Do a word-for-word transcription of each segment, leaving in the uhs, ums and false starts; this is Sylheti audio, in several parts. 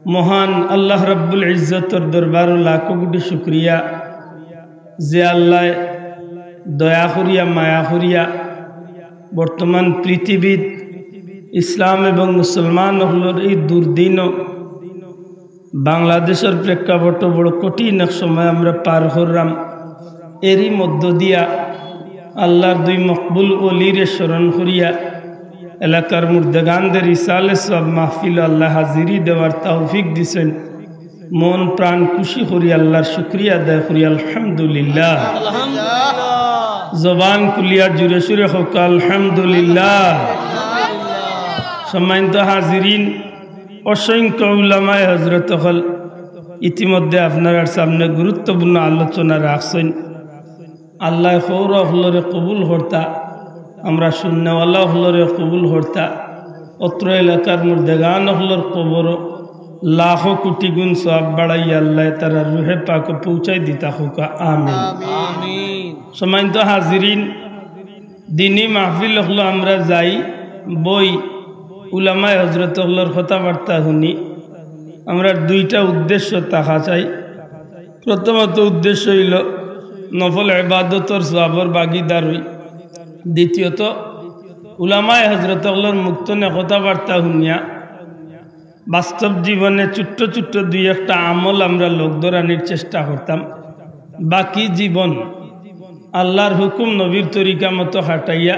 মহান আল্লাহ রাব্বুল ইজ্জতর দরবারো লাখো কোটি শুকরিয়া, যে আল্লায় দয়া করিয়া, মায়া করিয়া বর্তমান পৃথিবীত ইসলাম এবং মুসলমান অকলর এই দুর্দিন, বাংলাদেশর প্রেক্ষাপটে বড় কঠিন এক সময় আমরা পার কররাম। এরই মধ্য দিয়া আল্লাহর দুই মকবুল ওলিরে স্মরণ করিয়া এলাকার মুর্দেগানদের ইসালে সওয়াব মাহফিল আল্লাহ হাজিরি দেওয়ার তৌফিক দিছেন। মন প্রাণ খুশি করি আল্লাহর শুকরিয়া আদায় করি, আলহামদুলিল্লাহ। জবান খুলিয়া জুরে সুরে হোক, আলহামদুলিল্লাহ। সম্মানিত হাজিরিন, অসংখ্য উলামায়ে হজরত অকল ইতিমধ্যে আপনারার সামনে গুরুত্বপূর্ণ আলোচনা রাখছেন। আল্লাহ কওর অকলরে কবুল করতা, আমরা শুননেওয়ালা অকলরে কবুল করতা। অত্র এলাকার মুর্দেগান অকলর কবরো লাখো কোটি গুণ সওয়াব বাড়াইয়া আল্লাহ তারার রুহে পাকো পৌঁছাই দিতা হোকা, আমিন। আমিন। সম্মানিত হাজিরিন, দিনী মাহফিল অকলো আমরা যাই, বই, উলামায়ে হজরত অকলর কথাবার্তা শুনি। আমরার দুইটা উদ্দেশ্য থাকা চাই। প্রথমত উদ্দেশ্য অইলো নফল ইবাদতর সওয়াবর ভাগিদার অই। দ্বিতীয়ত উলামায়ে হজরত অকলর মুখ তনে কথাবার্তা শুনিয়া বাস্তব জীবনে ছোট্ট ছোট্ট দুই একটা আমল আমরা লগ ধরানির চেষ্টা করতাম। বাকি জীবন আল্লাহর হুকুম নবীর তরিকা মতো খাটাইয়া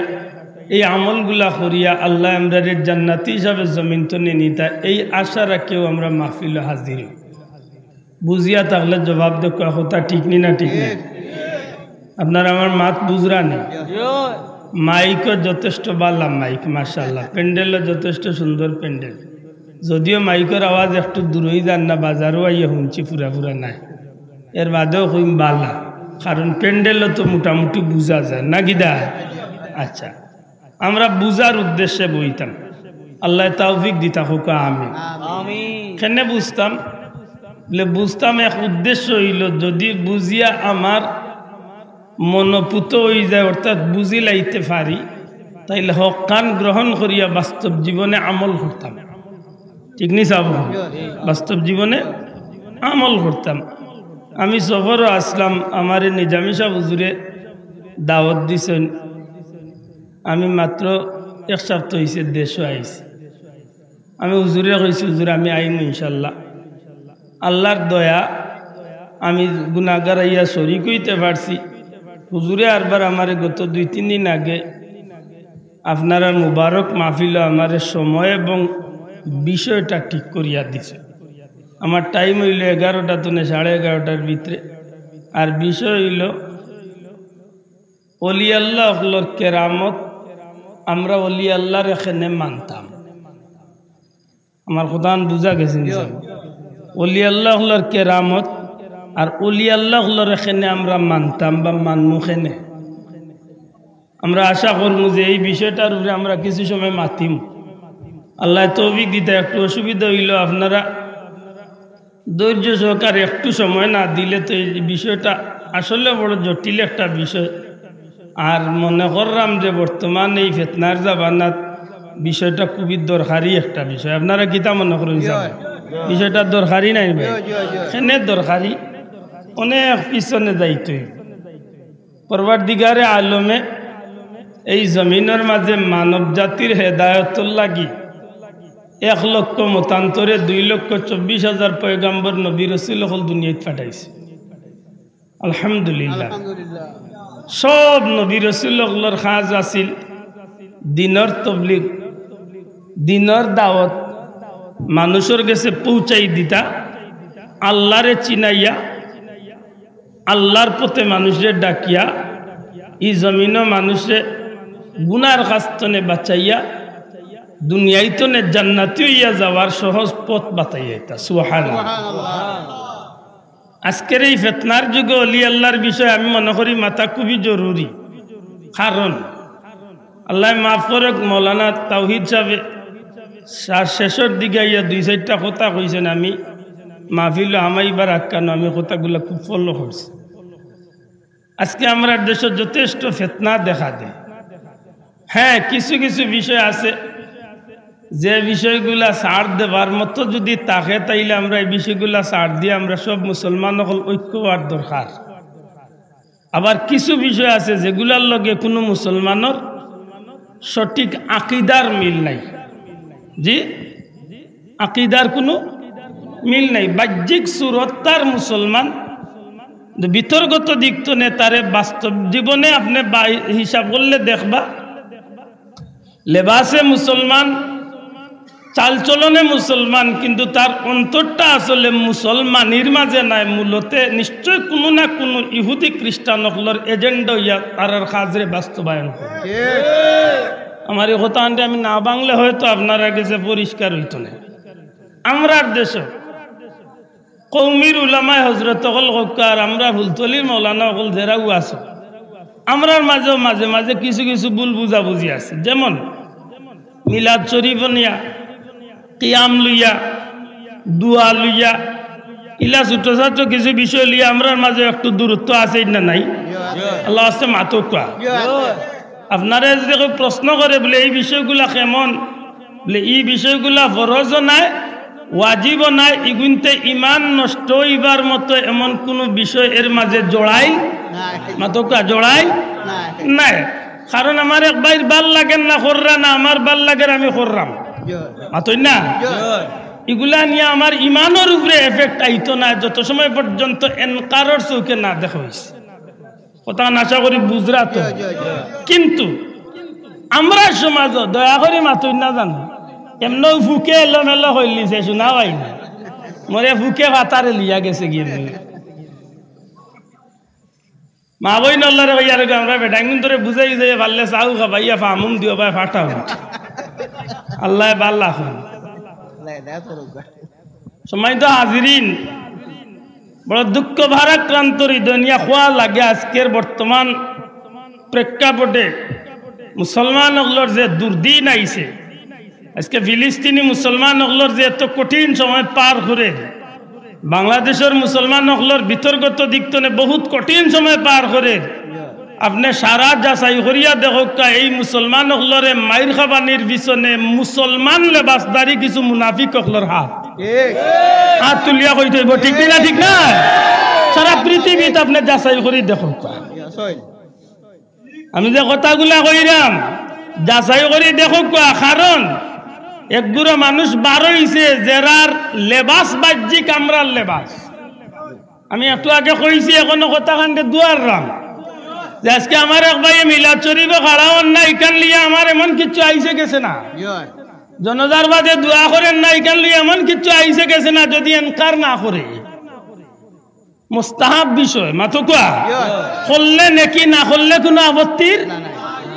এই আমলগুলা করিয়া আল্লাহ আমরারে জান্নাতি হিসাবে জমিন তনে নিতা, এই আশা রাখিয়াউ আমরা মাহফিলো হাজির অই। বুঝিয়া থাকলে জবাব দেউক্কা, কথা ঠিক নি না ঠিক না? আপনারা আমার মাত বুঝরা নি? মাইকও যথেষ্ট ভালা মাইক, মাশাআল্লাহ। প্যান্ডেলও যথেষ্ট সুন্দর প্যান্ডেল। যদিও মাইকর আওয়াজ একটু দূরই যার না, বাজারো আইয়া হুনছি পুরা পুরা নাই, এর বাদেও কইম ভালা, কারণ প্যান্ডেলও তো মোটামুটি বুঝা যায় না কিতা? আচ্ছা, আমরা বুঝার উদ্দেশ্যে বইতাম। আল্লাহ তৌফিক দিতা হোকা, আমিন। আমিন। কেনে বুঝতাম? বলে বুঝতাম এক উদ্দেশ্য অইলো, যদি বুঝিয়া আমার মনোপুত অই যায়, অর্থাৎ বুঝিলাইতে পারি, তাইলে হকখান গ্রহণ করিয়া বাস্তব জীবনে আমল করতাম। ঠিক নি সাব? বাস্তব জীবনে আমল করতাম। আমি সফরো আছলাম, আমারে নিজামী সাব হুজুরে দাওয়াত দিছইন। আমি মাত্র এক সাপ্তা অইছে দেশো আইছি। আমি হুজুরে কইছি, "হুজুর, আমি আইমু ইনশাআল্লাহ।" আল্লাহর দয়া, আমি গুনাগার আইয়া শরিক অইতে পারছি। হুজুরে আরবার আমারে গত দুই তিন দিন আগে আপনারার মুবারক মাহফিলো আমারে সময় এবং বিষয়টা ঠিক করিয়া দিছে। আমার টাইম অইলো এগারোটা তনে সাড়ে এগারোটার ভিতরে। আর বিষয় অইলো অলি আল্লাহ অকলর কেরামত, আমরা অলি আল্লাহরে কেনে মানতাম। আমার কথাখান বুঝা গেছে নি সাব? অলি আল্লাহ অকলর কেরামত আর অলি আল্লাহ অকলরে কেনে আমরা মানতাম বা মানমু কেনে। আমরা আশা করমু যে এই বিষয়টার উপরে আমরা কিছু সময় মাতিম। আল্লাহ তৌফিক দিতা। একটু অসুবিধা অইলো, আপনারা ধৈর্য সহকারে একটু সময় না দিলে তো এই বিষয়টা আসলে বড় জটিল একটা বিষয়। আর মনে করলাম যে বর্তমান এই ফিতনার জামানাত বিষয়টা খুবই দরকারি একটা বিষয়। আপনারা কিতা মনে করইন সাব? বিষয়টা দরকারি নায় নি ভাই? কেনে দরকারি? অনেক পিছনে যাইতে অইবো। পরওয়ারদিগারে আলমে এই জমিনর মাঝে মানব জাতির হেদায়তর লাগি এক লক্ষ মতান্তরে দুই লক্ষ চব্বিশ হাজার পয়গাম্বর নবী রসুল অকল দুনিয়াত পাঠাইছে। আলহামদুলিল্লাহ। আলহামদুলিল্লাহ। সব নবী রসুল অকলর কাজ আছিল দিনর তবলিগ, দিনর দাওয়াত, মানুষর গেছে পৌঁছাই দিতা, আল্লাহরে চিনাইয়া আল্লাহর পথে মানুষরে ডাকিয়া, ই জমিনো মানুষরে গুনার কাজ তনে বাঁচাইয়া, দুনিয়াই তনে জান্নাতি অইয়া যাওয়ার সহজ পথ বাতাইয়া দিতা। সুবহানাল্লাহ। সুবহানাল্লাহ। আজকের এই ফিতনার যুগে অলি আল্লাহর বিষয়ে আমি মনে করি মাতা খুবই জরুরি। কারণ আল্লাহ মাফ করউক, মৌলানা তাওহিদ সাবে শে-, শেষর দিকে আইয়া দুই চাইরটা কথা কইছেন, আমি মাহফিলো হামাইবার আগ খানো আমি কথাগুলা খুব ফলো করছি। আজকে আমরার দেশো যথেষ্ট ফিতনা দেখা দেয়। হ্যাঁ, কিছু কিছু বিষয় আছে যে বিষয়গুলা ছাড় দেবার মতো যদি থাকে, তাইলে আমরা এই বিষয়গুলা ছাড় দিয়া আমরা সব মুসলমান অকল ঐক্য হওয়ার দরকার। আবার কিছু বিষয় আছে যেগুলার লগে কোনো মুসলমানর সঠিক আকিদার মিল নাই। জি, আকিদার কোনো মিল নাই। বাহ্যিক সুরত তার মুসলমান, কিন্তু ভিতরগত দিক তো নে, তারে বাস্তব জীবনে আপনি বাই-, হিসাব করলে দেখবা, লেবাসে মুসলমান, চালচলনে মুসলমান, কিন্তু তার অন্তরটা আসলে মুসলমানির মাঝে নাই। মূলতে নিশ্চয় কোনো না কোনো ইহুদি খ্রিস্টান অকলর এজেন্ডা হইয়া তারার কাজরে বাস্তবায়ন করে। আমার এই কথা আনতে আমি না বাংলে হয়তো আপনারা গেছে পরিষ্কার হইতো না। আমরার দেশে কওমির উলামায়ে হজরত অকল কউক্কা আর আমরা ফুলতলির মৌলানা অকল যেরাও আছে, আমরার মাঝেও মাঝে মাঝে কিছু কিছু ভুল বুঝাবুঝি আছে। যেমন মিলাদ শরীফ নিয়া, কিয়াম লইয়া, দোয়া লইয়া, ইলা ছোট ছোট কিছু বিষয় লইয়া আমরার মাঝে একটু দূরত্ব আছে না নাই? আল্লাহ আছে মাতউক্কা। আপনারা যদি কেউ প্রশ্ন করে বলে, "এই বিষয়গুলা কেমন?" বলে, "এই বিষয়গুলা ফরজও নাই, ওয়াজিবও নাই, ইগুনতে ইমান নষ্ট হইবার মতো এমন কোনো বিষয় এর মাঝে জড়াই।" নাই। মাতউক্কা, জড়াই? নাই। নাই। কারণ আমার এক ভাইর ভাল লাগের না কররা না, আমার ভাল লাগের আমি কররাম। মাতইন না? ইগুলা নিয়া আমার ইমানর উপরে এফেক্ট আইতো না, যত সময় পর্যন্ত এনকারর চউখে না দেখা হইছে। কথা আশা করি বুঝরা তো। কিন্তু আমরার সমাজও দয়া করি মাতইন না জানো, এমনও ফুকে এলোমেলো কইলিছে, শুনা পাই না। মরে ফুকে ফাতারে লিয়া গেছে গিয়ে। মা বইন আল্লাহরে কইয়ার গো, আমরা বেটাইন ধরে বুঝাই যে পারলে চাও খাবাইয়া ফামুম দিও ভাই ফাটা উঠ। আল্লাহ বাল্লা। সম্মানিত হাজিরিন, বড় দুঃখ ভারাক্রান্ত হৃদয় নিয়া খোয়া লাগে আজকের বর্তমান প্রেক্ষাপটে মুসলমান অকলর যে দুর্দিন আইছে, আজকে ফিলিস্তিনি মুসলমান অকলর যে এত কঠিন সময় পার করে, বাংলাদেশর মুসলমান অকলর ভিতরগত দিক তনে বহুত কঠিন সময় পার করে, আপনে সারা যাচাই করিয়া দেখউক্কা, এই মুসলমান অকলরে মাইর খাবানির পিছনে মুসলমান লেবাসদারি কিছু মুনাফিক অকলর হাত। ঠিক। হাত তুলিয়া কইতে অইবো, ঠিক না, ঠিক না? সারা পৃথিবীত আপনে যাচাই করি দেখউক্কা। আমি যে কথাগুলা কইরাম, যাচাই করি দেখউক্কা, কারণ একগুরা মানুষ বার অইছে যেরার লেবাস বাহ্যিক আমরার লেবাস। আমি একটু আগে কইছি, এখনো কথা খানকে দুয়াররাম যে আজকে আমার এক ভাইয়ে মিলাদ শরীফে খাড়া অর না, ইখান লিয়া আমার এমন কিচ্ছু আইছে গেছে না। জনাজার বাদে দোয়া করের না, ইখান লিয়া এমন কিচ্ছু আইছে গেছে না, যদি এনকার না করে। মুস্তাহাব বিষয়, মাতউক্কা। করলে নেকি, না করলে কোনো আপত্তির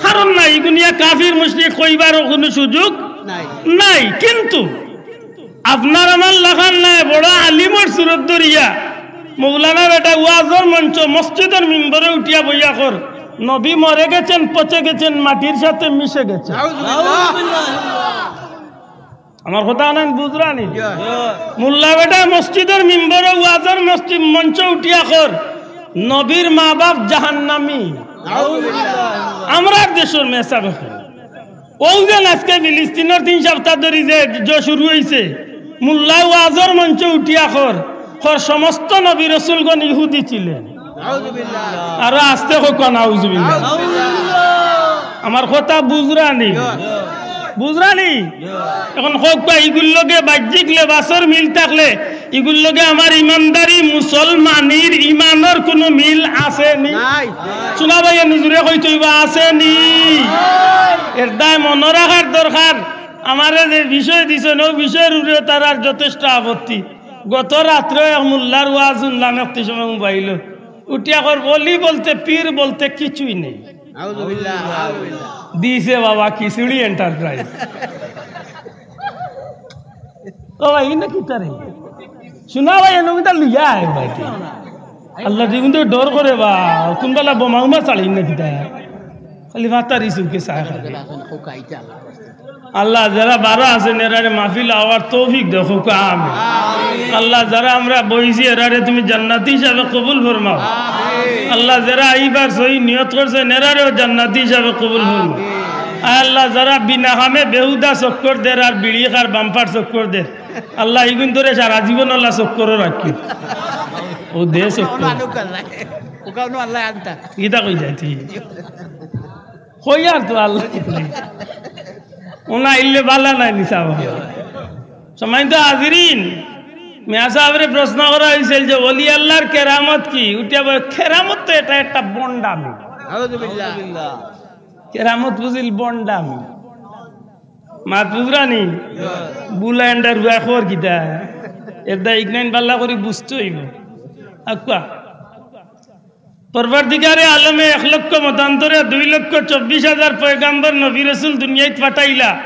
কারণ নাই। ইগুনিয়া কাফির মুশরিক কইবারও কোনো সুযোগ নাই। কিন্তু আপনার আমার লাখান নায়, বড় আলিমর সুরত ধরিয়া মৌলানা বেটা ওয়াজর মঞ্চ, মসজিদর মিম্বরে উঠিয়া বইয়া কর, "নবী মরে গেছেন, পচে গেছেন, মাটির সাথে মিশে গেছেন।" আমার কথা আনান বুঝরানি? মোল্লা বেটা মসজিদর মিম্বরে ওয়াজর মসজিদ মঞ্চ উঠিয়া কর, "নবীর মা বাপ জাহান্নামী।" আমরার দেশর মেসাব এখন। অউ যে আজকে ফিলিস্তিনর তিন সপ্তাহ ধরি যে যুদ্ধ শুরু অইছে, মোল্লায় ওয়াজর মঞ্চ উঠিয়া কর, কর সমস্ত নবী রসুলগণ ইহুদি ছিলেন। আরো আস্তে কউক্কা, নাউজুবিল্লাহ। আমার কথা বুঝরানি? বুঝরানি? এখন কউক্কা, ইগুর লগে বাহ্যিক লেবাসর মিল থাকলে, ইগুর লগে আমার ইমানদারি, মুসলমানির ইমানর কোনো মিল আছে নি? নাই। শুনা ভাই, নিজুরে কইতে অইবা, আছে নি? এর দায় মনো রাখার দরকার। আমারে যে বিষয় দিছইন, অউ বিষয়র উপরে তারার যথেষ্ট আপত্তি। গত রাত্রে এক মোল্লার ওয়াজ হুনলাম, একটি সময় মোবাইলো উঠিয়া কর, "অলি বলতে, পীর বলতে কিছুই নেই।" নাউজুবিল্লাহ, নাউজুবিল্লাহ। দিছে বাবা খিচুড়ি এন্টারপ্রাইজ। ও ভাই, ইনো কিতা রে? শুনা ভাই, এনো কিতা লইয়া আয় ভাই। আল্লাহ, তুই কিন্তু ডর করে বা, কোন বেলা বোমা উমা চালাই না কিতা? খালি মাতারি চুলকে চায় খালি। আল্লাহ, যারা বারা আছইন, এরারে মাহফিল আওয়ার তৌফিক দেও, কউক্কা আমিন। আল্লাহ, যারা আমরা বইছি, এরারে তুমি জান্নাতি হিসাবে কবুল ফরমাও। আল্লাহ, যারা আইবার সহি নিয়ত করছইন, এরারেও জান্নাতি হিসাবে কবুল ফরমাও। আল্লাহ, যারা বিনা কামে বেহুদা চক্কর দের আর বিড়ি খার বাম্পার চক্কর দের, আল্লাহ ইগুইন্তরে সারা জীবন আল্লাহ চক্করো রাখি। ও দে চক্কর। ওখানো আল্লাহ আনতা। ইতা কই যাইতি? কই আর তো আল্লাহ। ওনা আইলে বালা নাই নিসা বাবা। সম্মানিত হাজিরিন, মিয়া সাহেবরে প্রশ্ন করা হয়েছিল যে, "ওলি আল্লাহর কেরামত কি?" উঠিয়া বলে, "কেরামত তো এটা একটা বন্ডামি।" নাউজুবিল্লাহ। কেরামত বুঝিল বন্ডামি। মাত বুঝরানি? বুলাইন্ডার উয়া খবর কিতা? এটা ইগনাইন বাল্লা করি বুঝতে হইব। আকুয়া। পরওয়ারদিগারে আলমে এক লক্ষ মতান্তরে দুই লক্ষ চব্বিশ হাজার পয়গাম্বর নবী রসুল দুনিয়াত পাঠাইলা।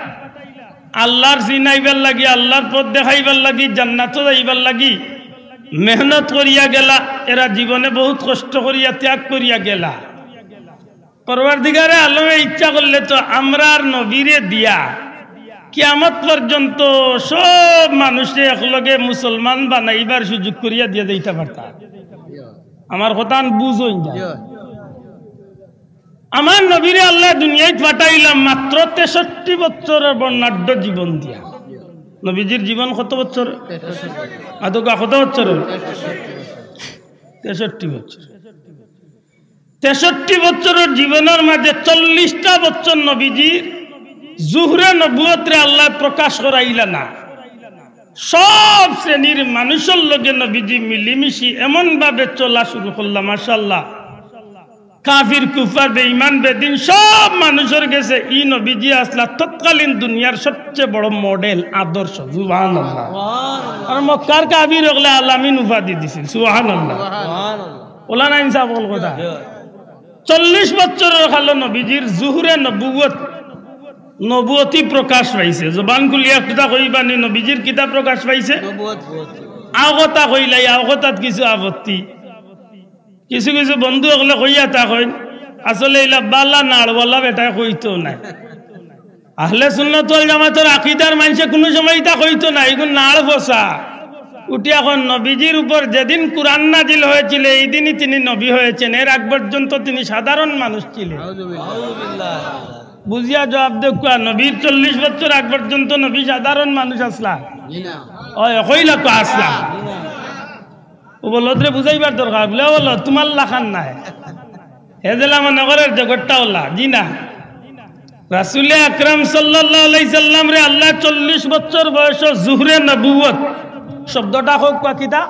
আল্লাহর চিনাইবার লাগি, আল্লাহর পথ দেখাইবার লাগি, জান্নাতো যাইবার লাগি মেহনত করিয়া গেলা। এরা জীবনে বহুত কষ্ট করিয়া, ত্যাগ করিয়া গেলা। পরওয়ারদিগারে আলমে ইচ্ছা করলে তো আমরার নবীরে দিয়া কিয়ামত পর্যন্ত সব মানুষরে একলগে মুসলমান বানাইবার সুযোগ করিয়া দিয়া দিতা পারতা। আমার কথা আন বুঝইন যা। আমার নবীরে আল্লাহ দুনিয়াত পাঠাইলাম মাত্র তেষট্টি বছরের বর্ণাঢ্য জীবন দিয়া। নবীজির জীবন কত বছর? আদকা কত বছর? তেষট্টি বছর। তেষট্টি বছরের জীবনের মাঝে চল্লিশটা বছর নবীজির জুহরে নবুয়তরে আল্লাহ প্রকাশ করাইলা না। সব শ্রেণীর মানুষের লগে নবীজি মিলিমিশি এমন ভাবে চলা শুরু করলা, মাশাআল্লাহ। কাফির, কুফার, বেঈমান, বেদিন সব মানুষের গেছে ই নবীজি আসলা তৎকালীন দুনিয়ার সবচেয়ে বড় মডেল, আদর্শ। সুবহানাল্লাহ। আর মক্কার কাফির অকলে আল আমিন উপাধি দিছিল। সুবহানাল্লাহ। ওলা না ইনসাফ অকল কথা। চল্লিশ বছরের কালো নবীজির জুহরে নবুয়ত, নবুয়তি প্রকাশ পাইছে। জবান খুলিয়া কিতা কইবানি, নবীজির কিতা প্রকাশ পাইছে? নবুয়ত। আও কথা কইলাই, আও কথাত কিছু আপত্তি। কিছু কিছু বন্ধু অকলে কইয়া তা কইন, আসলে ইলা বালা নাড়ওয়ালা বেটায় কইতো নায়। আহলে সুন্নাত ওয়াল জামাতর আকিদার মানষে কুনু সময় ইতা কইতো নায়, ইগুন নাড় ফসা। উঠিয়া কইন, নবীজির উপর যেদিন কুরআন নাজিল হয়েছিল, এই দিনই তিনি নবী হয়েছেন, এর আগ পর্যন্ত তিনি সাধারণ মানুষ ছিলেন। বুঝিয়া জবাব দেউক্কা, নবীর চল্লিশ বছর আগ পর্যন্ত নবী সাধারণ মানুষ আসলা? ওই, কইলা তো আসলা। ও বলদ রে বুঝাইবার দরকার, বুলে, "ও বলদ, তুমার লাখান নায়।" হে যেলা মনে করের জগৎটা ওলা, জি না। রাসূলে আকরাম সাল্লাল্লাহু আলাইহি সাল্লামরে আল্লাহ চল্লিশ বছর বয়সো জুহরে নবুয়ত শব্দটা কউক্কা কিতা?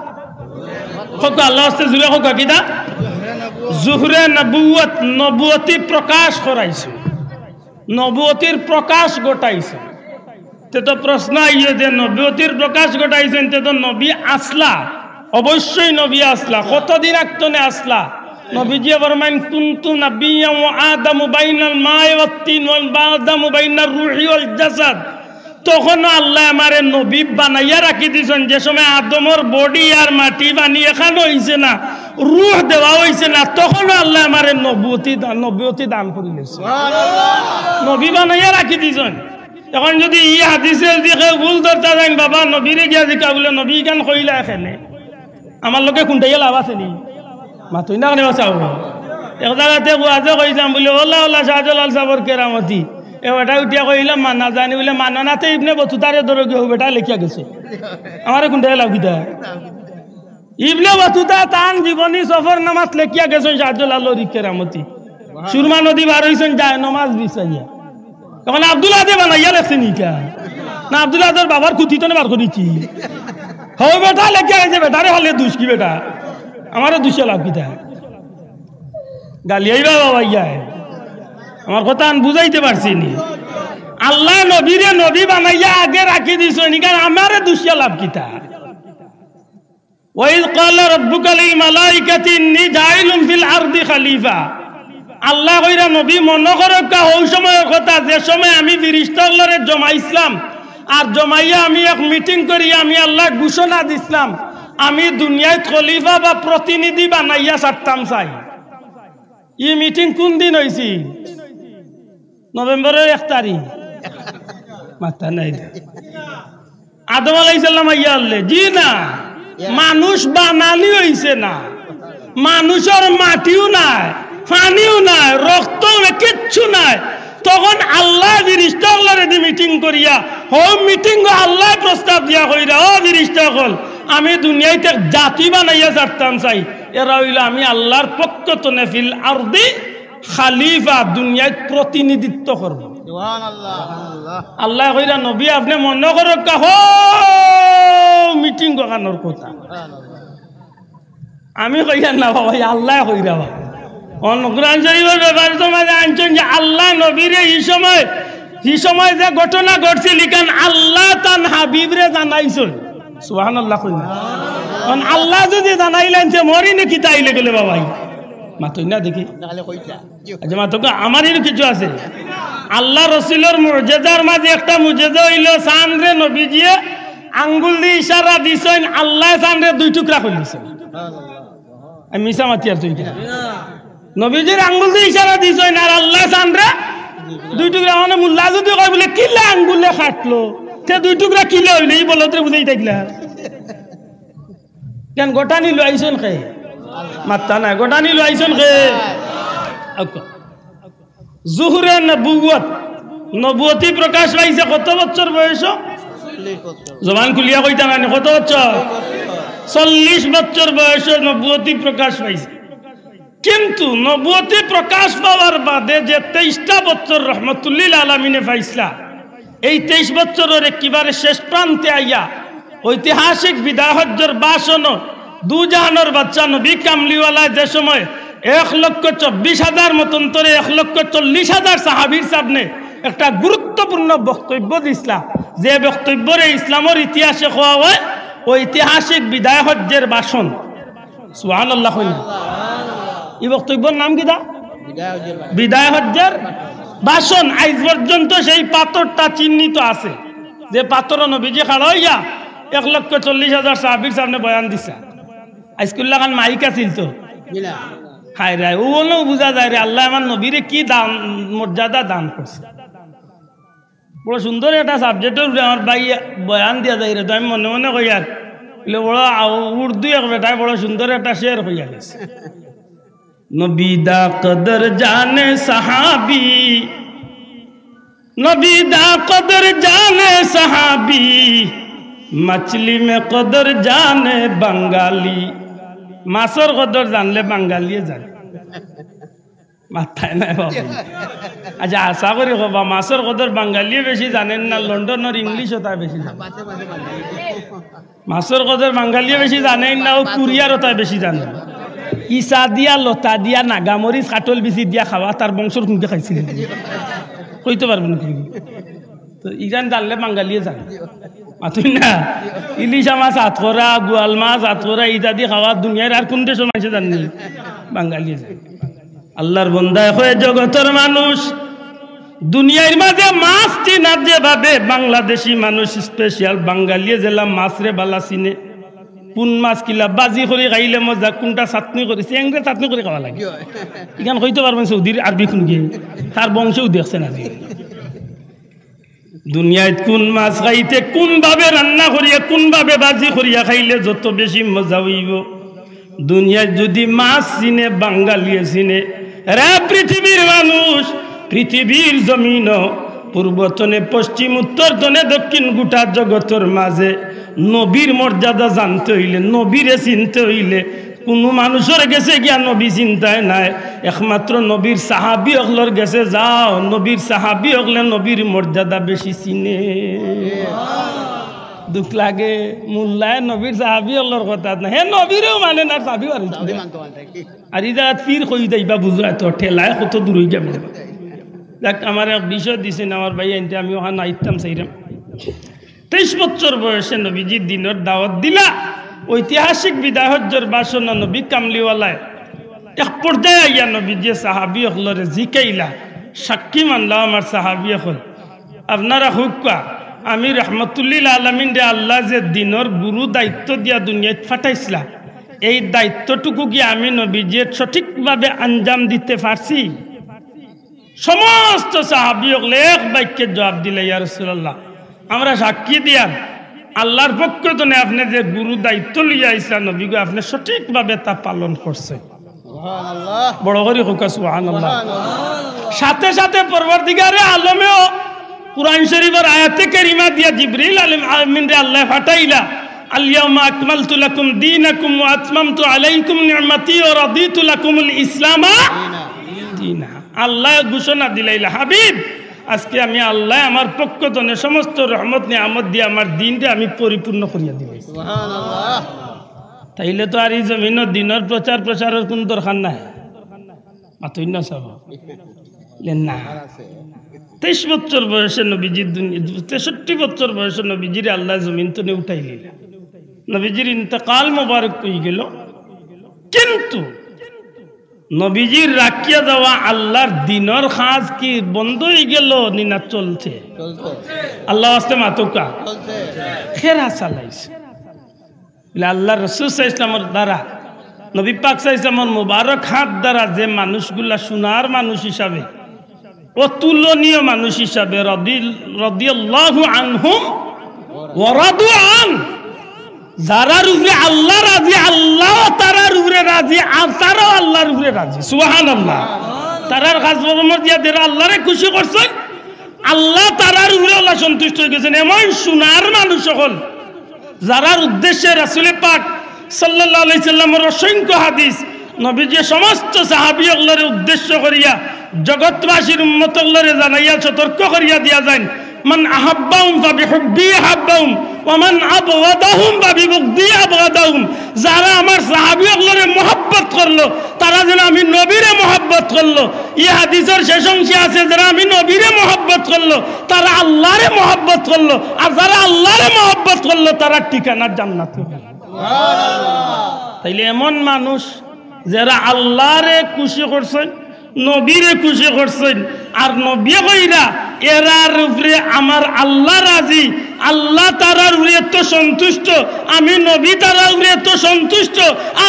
কউক্কা আল্লাহ আস্তে জুরে কউক্কা কিতা? জুহরে নবুয়ত, নবুয়তি প্রকাশ করাইছে, নবুয়তির প্রকাশ ঘটাইছে। তে তো প্রশ্ন আইয়ে যে নবুয়তির প্রকাশ ঘটাইছইন, তে তো নবী আসলা, অবশ্যই নবী আসলা। কতদিন আগতনে আসলা? নবীজিয়ে ফরমাইন, "কুনতু নাবিয়্যান ওয়া আদামু বাইনাল মাই ওয়াত তিন ওয়া আদামু বাইনার রুহি ওয়াল জাসাদ।" তখনও আল্লায় আমারে নবী বানাইয়া রাখি দিছইন। যে সময় আদমর বডি আর মাটি পানি এখানো অইছে না, রুহ দেওয়া অইছে না, তখনও আল্লায় আমারে নবুয়তি দান, নবুয়তি দান করি দিছে। নবী বানাইয়া রাখি দিছইন। এখন যদি ই হাদিসে যদি কেউ ভুল ধরতা যাইন, বাবা, নবীরে গিয়া জিকা বুলে, "নবী ইখান কইলা কেনে?" আমার লগে কুনটাইয়া লাভ আছে নি? মাতইন না কেনে বাঁচাও। এক জাগাতে ওয়াজে কইছলাম বুলে, "ওলা, ওলা, শাহজালাল সাবর কেরামতি।" এ বেটা উঠিয়া কইলা, "মানা যায়নি।" বুলে, "মানো না তে ইবনে বতুতারে ধরো গিয়া, ও বেটা লেখিয়া গেছে।" আমারে কুনটাইয়া লাভ কিতা? ইবনে বতুতা তান জীবনী সফরনামাত লেখিয়া গেছইন শাহজালালর ই কেরামতি। সুরমা নদী পার অইছইন যায় নমাজ বিছাইয়া। এখন আব্দুল আহাদে বানাইয়া লেখছে নি ইটা? না আব্দুল আহাদর বাবার কুথিতনে বার করিছি? হউ বেটা লেখিয়া আইছে, বেটারে হালে দুষ কি বেটা? আমারে দুষে লাভ কিতা? গালি আইবা বাবা ইয়া। আমার কথা আন বুঝাইতে পারছি নি? আল্লায় নবীরে নবী বানাইয়া আগে রাখি দিছইন, ইখান আমারে দুষিয়া লাভ কিতা? "ওয়াইজ ক্বালা রাব্বুকা লিল মালাইকাতি ইন্নী জাইলুন ফিল আরদি খালিফা।" আল্লায় কইরা নবী মনো করউক্কা হউ সময়র কথা, যে সময় আমি ফিরিস্তা অকলরে জমাইছলাম, আর জমাইয়া আমি এক মিটিং করি, আমি আল্লায় ঘোষণা দিছলাম, আমি দুনিয়াত খলিফা বা প্রতিনিধি বানাইয়া ছাড়তাম চাই। ই মিটিং কুন দিন অইছে? নভেম্বরর এক তারিখ। মাথা নাই দে। আদম আলাইহিস সালাম আইয়া আনলে? জি না। মানুষ বানানি অইছে না। মানুষর মাটিও নাই, পানিও নাই, রক্তও নাই, কিচ্ছু নাই। তখন আল্লায় ফিরিস্তা অকলরে দি মিটিং করিয়া, হউ মিটিংও আল্লায় প্রস্তাব দিয়া কইরা, "ও ফিরিস্তা অকল, আমি দুনিয়াইত এক জাতি বানাইয়া ছাড়তাম চাই, এরা অইলো আমি আল্লার পক্ষ তনে ফিল আরদি খালিফা, দুনিয়াইত প্রতিনিধিত্ব করবো।" সুবহানাল্লাহ। আল্লায় কইরা, "নবী, আপনে মনো করউক্কা, হউ মিটিং অখানর কথা।" আমি কইয়ার না বাবা, ই আল্লায় কইরা বাবা। অন কোরআন শরীফর ব্যাপারে তো মাঝে আনছইন যে আল্লায় নবীরে ই সময়, ই সময় যে ঘটনা ঘটছিল, ইখান আল্লায় তান হাবিবরে জানাইছইন। সুবহানাল্লাহ কইন না। কারণ আল্লায় যুদি জানাইলাইন, তে মরি নি কিতা অইলে গেলে বাবাই? মাতইন না দেখি। আচ্ছা, মাতউক্কা, আমার ইনো কিছু আছে। আল্লার রসুলর মুজেজার মাঝে একটা মুজেজা অইলো, চানরে নবীজিয়ে আঙ্গুল দি ইশারা দিছইন, আল্লায় চানরে দুই টুকরা করিলিছইন। আমি মিছা মাতিয়ার তুই কিনা? নবীজির আঙ্গুল দি ইশারা দিছইন আর আল্লায় চানরে দুই টুকরা। মানে মুল্লা যুদি কয় বুলে, "কিলা আঙ্গুলে কাটলো?" তে দুই টুকরা কিলা অইলো? ই বলদরে বুঝাই থাকলা। কেন ঘটানি লইছইন কে? মাত্তা নাই, ঘটানি লইছইন কে? আউক্কা। জুহুরে নবুয়ত, নবুয়তি প্রকাশ পাইছে কত বছর বয়স? জবান খুলিয়া কইতা নানি, কত বছর? চল্লিশ বছর বয়সে নবুয়তি প্রকাশ পাইছে। কিন্তু নবুয়তি প্রকাশ পাওয়ার বাদে যে তেইশটা বছর রহমতুল্লিল আলামিনে পাইছলা, এই তেইশ বছরর একেবারে শেষ প্রান্তে আইয়া ঐতিহাসিক বিদায় হজ্জর ভাষণো দুজাহানর বাদশা নবী কামলিওয়ালায় যে সময় এক লক্ষ চব্বিশ হাজার মতান্তরে এক লক্ষ চল্লিশ হাজার সাহাবীর সামনে একটা গুরুত্বপূর্ণ বক্তব্য দিছলা, যে বক্তব্যরে ইসলামর ইতিহাসে কওয়া অয় ঐতিহাসিক বিদায় হজ্জের ভাষণ। সুবহানাল্লাহ কইন না। ই বক্তব্যর নাম কিতা? বিদায় হজ্জের ভাষণ। আইজ পর্যন্ত সেই পাথরটা চিহ্নিত আছে, যে পাথরো নবীজি খাড়া অইয়া এক লক্ষ চল্লিশ হাজার সাহাবীর সামনে বয়ান দিছা। আইজকুর লাখান মাইক আছিল তো। হায় রে, অউ অনো বুঝা যায় রে, আল্লায় আমার নবীরে কি দান, মর্যাদা দান করছে। বড় সুন্দর একটা সাবজেক্টর উপরে আমার ভাই বয়ান দিয়া যাইরা, তো আমি মনে মনে কইয়ার, বলে, বড় আ-, উর্দু এক বেটায় বড় সুন্দর একটা শের কইয়া গেছে। নবী দা কদর জানে সাহাবী, নবী দা কদর জানে সাহাবী, মাছলি মে কদর জানে বাঙালি। মাছর কদর জানলে বাঙালিয়ে জানে। মাথায় নাই বাবা। আচ্ছা, আশা করি কবা, মাছর কদর বাঙালিয়ে বেশি জানইন না, লন্ডনর ইংলিশ অতায় বেশি জানইন। মাছর কদর বাঙালিয়ে বেশি জানইন না, অউ কুরিয়ার অতায় বেশি জানইন। ইছা দিয়া, লতা দিয়া, নাগামরিচ, কাঠল বিচি দিয়া খাওয়া, তার বংশর কুনকে খাইছিল? কইতো পারবো না। তো ইখান জানলে বাঙালিয়ে জানে। মাতইন না? ইলিশা মাছ আতকরা, গুয়াল মাছ আতকরা ইত্যাদি খাওয়া দুনিয়ার আর কুন দেশর মানষে জানইন নি? বাঙালিয়ে জানে। আল্লার বন্দায় কয়, জগতর মানুষ দুনিয়ার মাঝে মাছ চিনার যেভাবে বাংলাদেশি মানুষ স্পেশাল, বাঙালিয়ে যেলা মাছরে বালা চিনে। কুন মাছ কিলা ভাজি করি খাইলে মজা, কুনটা চাটনি করি, চেংড়ে চাটনি করি খাওয়া লাগে। ইখান কইতো পারবো না সৌদির আরবি কুনগিয়ে, তার বংশেও দেখছে না যে। দুনিয়াত কুন মাছ খাইতে, কুনভাবে রান্না করিয়া, কুনভাবে ভাজি করিয়া খাইলে যত বেশি মজা অইবো। দুনিয়াত যুদি মাছ চিনে, বাঙালিয়ে চিনে। এরা পৃথিবীর মানুষ, পৃথিবীর জমিনো পূর্ব তনে পশ্চিম, উত্তর তনে দক্ষিণ, গোটা জগতর মাঝে নবীর মর্যাদা জানতে অইলে, নবীরে চিনতে অইলে, কুনু মানুষর গেছে গিয়া নবী চিনতায় নায়, একমাত্র নবীর সাহাবী অকলর গেছে যাও, নবীর সাহাবী অকলে নবীর মর্যাদা বেশি চিনে। দুখ লাগে, মুল্লায় নবীর সাহাবী অকলর কথা না, হে নবীরেও মানে না, সাহাবী আর আর ই জাগাত ফির কই যাইবা বুঝরা তো, ঠেলায় কত দূর অই যাবে। যাক, আমার এক বিষয় দিছেন আমার ভাই, আনতে আমি অখান আইতাম চাইরাম। তেইশ বছর বয়সে নবীজি দিনর দাওয়াত দিলা, ঐতিহাসিক বিদায় হজ্জর ভাষণ নবী কামলিওয়ালায় এক পর্যায়ে আইয়া নবীজি সাহাবী অকলরে জিকাইলা, সাক্ষী মানলাম আমার সাহাবী অকল, আপনারা কউক্কা, আমি রহমতুল্লিল আলামিনরে আল্লায় যে দিনর গুরু দায়িত্ব দিয়া দুনিয়াত পাঠাইছলা, এই দায়িত্বটুকু কি আমি নবীজিয়ে সঠিকভাবে আঞ্জাম দিতে পারছি? সমস্ত সাহাবী অকলে এক বাক্যে জবাব দিলা, ইয়া রাসূলুল্লাহ, আমরা সাক্ষী দিয়ার আল্লার পক্ষ তনে আপনে যে গুরু দায়িত্ব লইয়া আইছলা নবী গো, আপনে সঠিকভাবে তা পালন করছইন। বড় করি কউক্কা সুবহানাল্লাহ। সাথে সাথে পরওয়ারদিগারে আলমেও কুরআন শরীফর আয়াতে কারিমা দিয়া জিবরিল আলিম-, আমিনরে আল্লায় পাঠাইলা, "আল ইয়াউমা আকমালতু লাকুম দীনাকুম ওয়া আতমামতু আলাইকুম নি'মাতি ওয়া রাদিতু লাকুমুল ইসলামা দীনা।" আল্লায় ঘোষণা দিলাইলা, "হাবিব, আজকে আমি আল্লায় আমার পক্ষ তনে সমস্ত রহমত নিয়ামত দিয়া আমার দ্বীনরে আমি পরিপূর্ণ করিয়া দিলাইছি।" তাইলে তো আর ই জমিনো দ্বীনর প্রচার প্রসারর কুনু দরকার নাই। মাতইন না সাব? লে না। তেইশ বছর বয়সে নবীজির দুনি-, তেষট্টি বছর বয়সে নবীজিরে আল্লায় জমিন তনে উঠাইলিলা। নবীজির ইন্তেকাল মোবারক অইগেলো, কিন্তু নবীজির রাখিয়া যাওয়া আল্লার দ্বীনর কাজ কি বন্ধ অইগেলো নি না চলছে? আল্লার ওয়াস্তে মাতউক্কা। খেরা চালাইছে। বলে, আল্লার রসুল সাল্লাল্লাহু আলাইহি ওয়াসাল্লামর দ্বারা, নবী পাক সাল্লাল্লাহু আলাইহি ওয়াসাল্লামর মোবারক হাত দ্বারা যে মানুষগুলা সোনার মানুষ হিসাবে, অতুলনীয় মানুষ হিসাবে, রাদি-, রাদিয়াল্লাহু আনহুম ওয়া রাদু আন, যারার উপরে আল্লা রাজি, আল্লাও তারার উপরে রাজি, আর তারাও আল্লার উপরে রাজি। সুবহানাল্লাহ। তারার কাজ কর্ম দিয়া যারা আল্লারে খুশি করছইন, আল্লা তারার উপরে আল্লা সন্তুষ্ট অইগেছইন। এমন সোনার মানুষ অকল, যারার উদ্দেশ্যে রাসুলে পাক সাল্লাল্লাহু আলাইহি সাল্লামর অসংখ্য হাদিস, নবীজিয়ে সমস্ত সাহাবী অকলরে উদ্দেশ্য করিয়া জগৎবাসীর উম্মত অকলরে জানাইয়া সতর্ক করিয়া দিয়া যাইন, "মান আহাব্বাহুম ফাবিহুব্বি আহাব্বাহুম, ওয়া মান আবগাদাহুম ফাবিবুগদি আবগাদাহুম।" যারা আমার সাহাবী অকলরে মহব্বত করলো, তারা যেন আমি নবীরে মহব্বত করলো। ই হাদিসর শেষ অংশে আছে, যারা আমি নবীরে মহব্বত করলো, তারা আল্লারে মহব্বত করলো, আর যারা আল্লারে মহব্বত করলো, তারার ঠিকানা জান্নাত। তাইলে এমন মানুষ যারা আল্লারে খুশি করছইন, নবীরে খুশি করছইন, আর নবীয়ে কইরা, "এরার উপরে আমার আল্লা রাজি, আল্লা তারার উপরে তো সন্তুষ্ট, আমি নবী তারার উপরে তো সন্তুষ্ট।"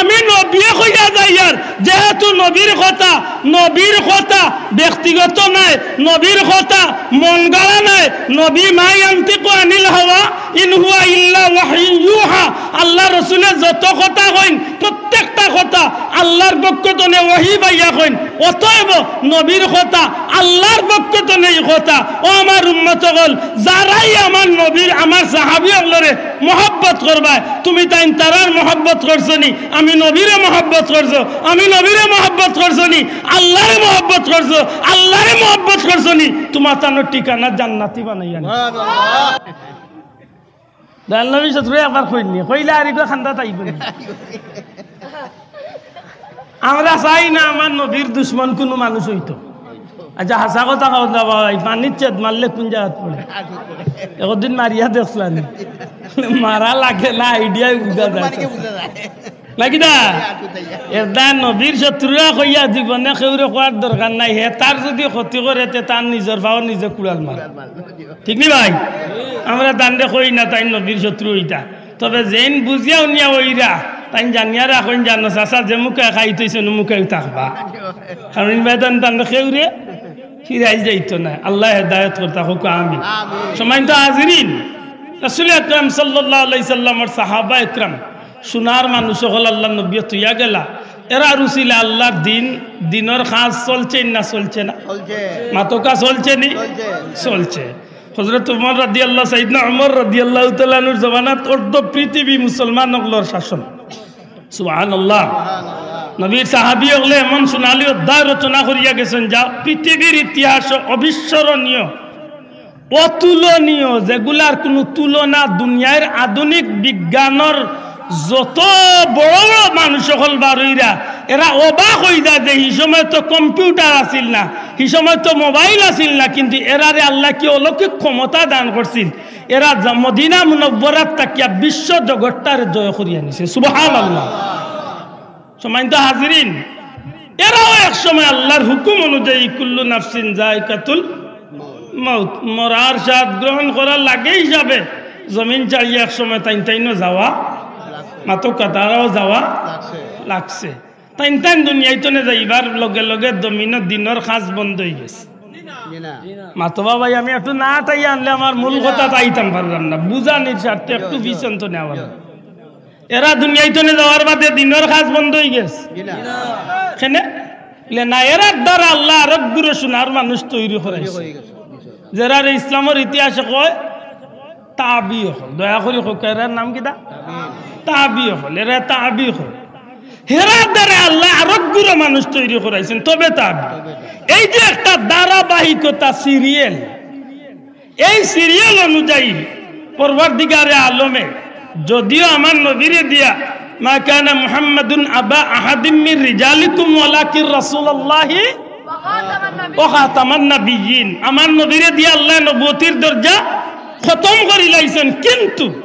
আমি নবীয়ে কইয়া যাইয়ার, যেহেতু নবীর কথা, নবীর কথা ব্যক্তিগত নায়, নবীর কথা মন গড়া নায়। নবী মা ইয়ান্তিকু আনিল হাওয়া, ইন হুয়া ইল্লা ওয়াহয়ুন ইউহা। আল্লার রসুলে যত কথা কইন, প্রত্যেকটা কথা আল্লার পক্ষ তনে ওহী পাইয়া কইন। অতএব নবীর কথা আল্লার পক্ষ তনে ই কথা। ও আমার উম্মত অকল, যারাই আমার নবীর, আমার সাহাবী অকলরে মহব্বত করবায়, তুমি তাইন তারার মহব্বত করছো নি? আমি নবীরে মহব্বত করছো, আমি নবীরে মহব্বত করছো নি? আল্লারে মহব্বত করছো, আল্লারে মহব্বত করছো নি? তুমার তানর ঠিকানা জান্নাতি বানাইয়া নি। দয়াল নবীর শত্রু একবার কইন নি, কইলে আর ইগু খান্দাত আইবো নি। আমরা চাই না আমার নবীর দুশমন কুনু মানুষ অইতো। আচ্ছা, হাছা কথা কও না ভাই, পানির চেদ মারলে কুন জাগাত পড়ে? একদিন মারিয়া দেখছলা নি? মারা লাগে না, আইডিয়ায় বুঝা যায়। নাকি দা? এরদায় নবীর শত্রুরা কইয়া জীবনে কেউরে কওয়ার দরকার নাই। হে তার যুদি ক্ষতি করে, তে তার নিজর পাও নিজে কুড়াল মার। ঠিক নি ভাই? আমরা তানরে কই না তাইন নবীর শত্রু অইতা। তবে যেইন বুঝিয়া হুনিয়া অইরা, তাইন জানিয়া রাখইন, জানো চাচা যে মুখায় খাইত অইছে, অউ মুখায় থাকবা। কারণ ইন বায়দি তানরে কেউরে ফিরাই যাইতো নায়। আল্লায় হেদায়েত করতা, কউক্কা আমিন। সম্মানিত হাজিরিন, রাসুল আকরাম সাল্লাল্লাহু আলাইহি সাল্লামর সাহাবা একরাম, সোনার মানুষ অকল আল্লার নবীয়ে থইয়া গেলা। এরার উছিলায় আল্লার দ্বীন, দ্বীনর কাজ চলছে না চলছে না? চলছে। মাতউক্কা চলছে নি? চলছে। চলছে। হযরত উমর রাদিয়াল্লাহু, সাইয়েদনা উমর রাদিয়াল্লাহু তাআলা আনহুর জমানাত অর্ধ পৃথিবী মুসলমান অকলর শাসন। সুবহানাল্লাহ। নবীর সাহাবী অকলে এমন সোনালী অধ্যায় রচনা করিয়া গেছইন যা পৃথিবীর ইতিহাসো অবিস্মরণীয়, অতুলনীয়, যেগুলার কুনু তুলনা দুনিয়ার আধুনিক বিজ্ঞানর যত বড় বড় মানুষ অকল বার অইরা, এরা অবাক অইযায় যে হি সময় তো কম্পিউটার আছিল না, হি সময় তো মোবাইল আছিল না, কিন্তু এরারে আল্লায় কি অলৌকিক ক্ষমতা দান করছিল। এরা যা-, মদিনা মুনাওয়ারাত থাকিয়া বিশ্ব জগৎটারে জয় করিয়া নিছে। সুবহানাল্লাহ। সম্মানিত হাজিরিন, এরাও এক সময় আল্লার হুকুম অনুযায়ী কুল্লু নাফসিন যায়িকাতুল মাউত, মরার স্বাদ গ্রহণ করার লাগে হিসাবে জমিন ছাড়িয়া এক সময় তাইন তাইনও যাওয়া, মাতউক্কা তারাও যাওয়া লাগছে। তাইন তাইন দুনিয়াইতনে যাইবার লগে লগে জমিনো দ্বীনর কাজ বন্ধ অইগেছে। মাতবা ভাই, আমি একটু না তাই আনলে আমার মূল কথাত আইতাম পারলাম না, বুঝানির স্বার্থে একটু পিছন তো নেওয়া। এরা দুনিয়াইতনে যাওয়ার বাদে দ্বীনর কাজ বন্ধ অইগেছে। কেনে? বলে, না, এরার দ্বারা আল্লায় আরক গুরু সোনার মানুষ তৈরি করাইছে। যেরারে ইসলামর ইতিহাসে কয় তাবি অকল। দয়া করি কউক্কা, এরার নাম কিতা? তাবি অকল। এরা তাবি অকল। হেরার দ্বারা আল্লায় আরক গুরু মানুষ তৈরি করাইছইন, তবে তাবি। এই যে একটা ধারাবাহিকতা, সিরিয়াল, এই সিরিয়াল অনুযায়ী পরওয়ারদিগারে আলমে যদিও আমার নবীরে দিয়া, "মা কানা মুহাম্মাদুন আবা আহাদিম মির রিজালিকুম ওয়ালাকিন রাসূলুল্লাহি ওয়া খাতামান নাবিয়্যিন", আমার নবীরে দিয়া আল্লায় নবুয়তির দরজা খতম করিলাইছইন, কিন্তু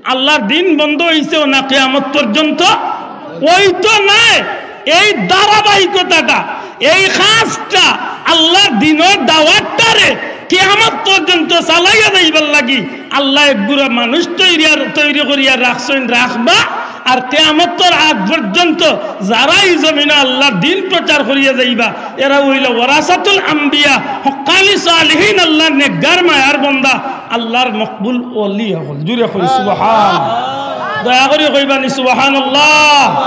আল্লার দিন বন্ধ অইছে না কিয়ামত পর্যন্ত? অইতো নায়। এই ধারাবাহিকতাটা, এই কাজটা, আল্লার দিনর দাওয়াতটারে কিয়ামত পর্যন্ত চালাইয়া যাইবার লাগি আল্লায় এক গুরা মানুষ তৈরি আর, তৈরি করিয়া রাখছইন, রাখবা। আর কিয়ামতর আগ পর্যন্ত যারা ই জমিনো আল্লার দিন প্রচার করিয়া যাইবা, এরা অইলা ওয়ারাসাতুল আম্বিয়া, হক্কানি সালিহিন, আল্লার নেককার মায়ার বন্দা, আল্লার মকবুল ওলি অকল। জুরে কই সুবহান। দয়া করি কইবানি সুবহানাল্লাহ।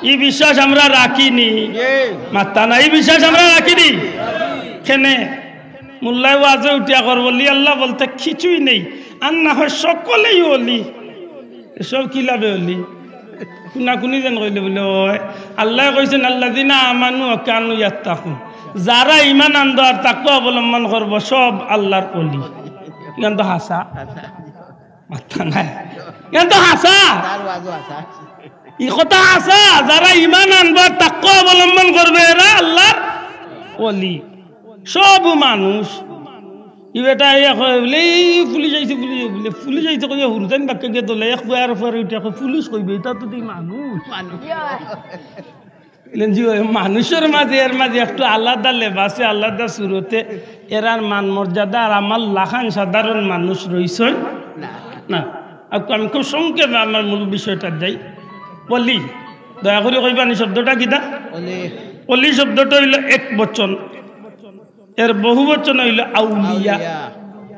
ই বিশ্বাস আমরা রাখি নি? মাত্তা না, ই বিশ্বাস আমরা রাখি নি? কেনে? মোল্লায় ওয়াজো উঠিয়া কর, ওলি আল্লাহ বলতে কিছুই নেই, আর না হয় সকলেই ওলি। এসব কি লাভে ওলি? কুনাকুনি যেন কইলে বলে, ওই আল্লায় কইছইন, "আল্লাযিনা আমানু ওয়া কানু ইয়াত্তাকুন।" যারা ঈমান আনবো আর তাকওয়া অবলম্বন করবো, সব আল্লার ওলি। ইখান তো হাছা। মাত্তা নাই। ইখান তো হাছা। ই কথা হাছা। যারা ঈমান আনবো আর তাকওয়া অবলম্বন করবো, এরা আল্লার ওলি। সব মানুষ। ই বেটা ইয়া কয় বলে, "এই পুলিশ আইছে, পুলিশ আইছে," বলে, "পুলিশ আইছে," কইয়া হুরুতাইন বাক্কা গিয়া দলে এক ফুয়ার ফুয়ার উঠে কয়, "পুলিশ কইবে, ইতা তো তুই মানুষ।" বললেন, "জি, ওই মানুষর মাঝে, এর মাঝে একটু আলাদা লেবাসে, আলাদা সুরতে, এরার মান মর্যাদা আর আমার লাখান সাধারণ মানুষ রইছইন না।" আর আমি খুব সংক্ষেপে আমার মূল বিষয়টা যাই। ওলি, দয়া করি কইবানি শব্দটা কিতা? ওলি। ওলি শব্দটা অইলো এক বচন। এর বহু বচন অইলো আউলিয়া। আউলিয়া।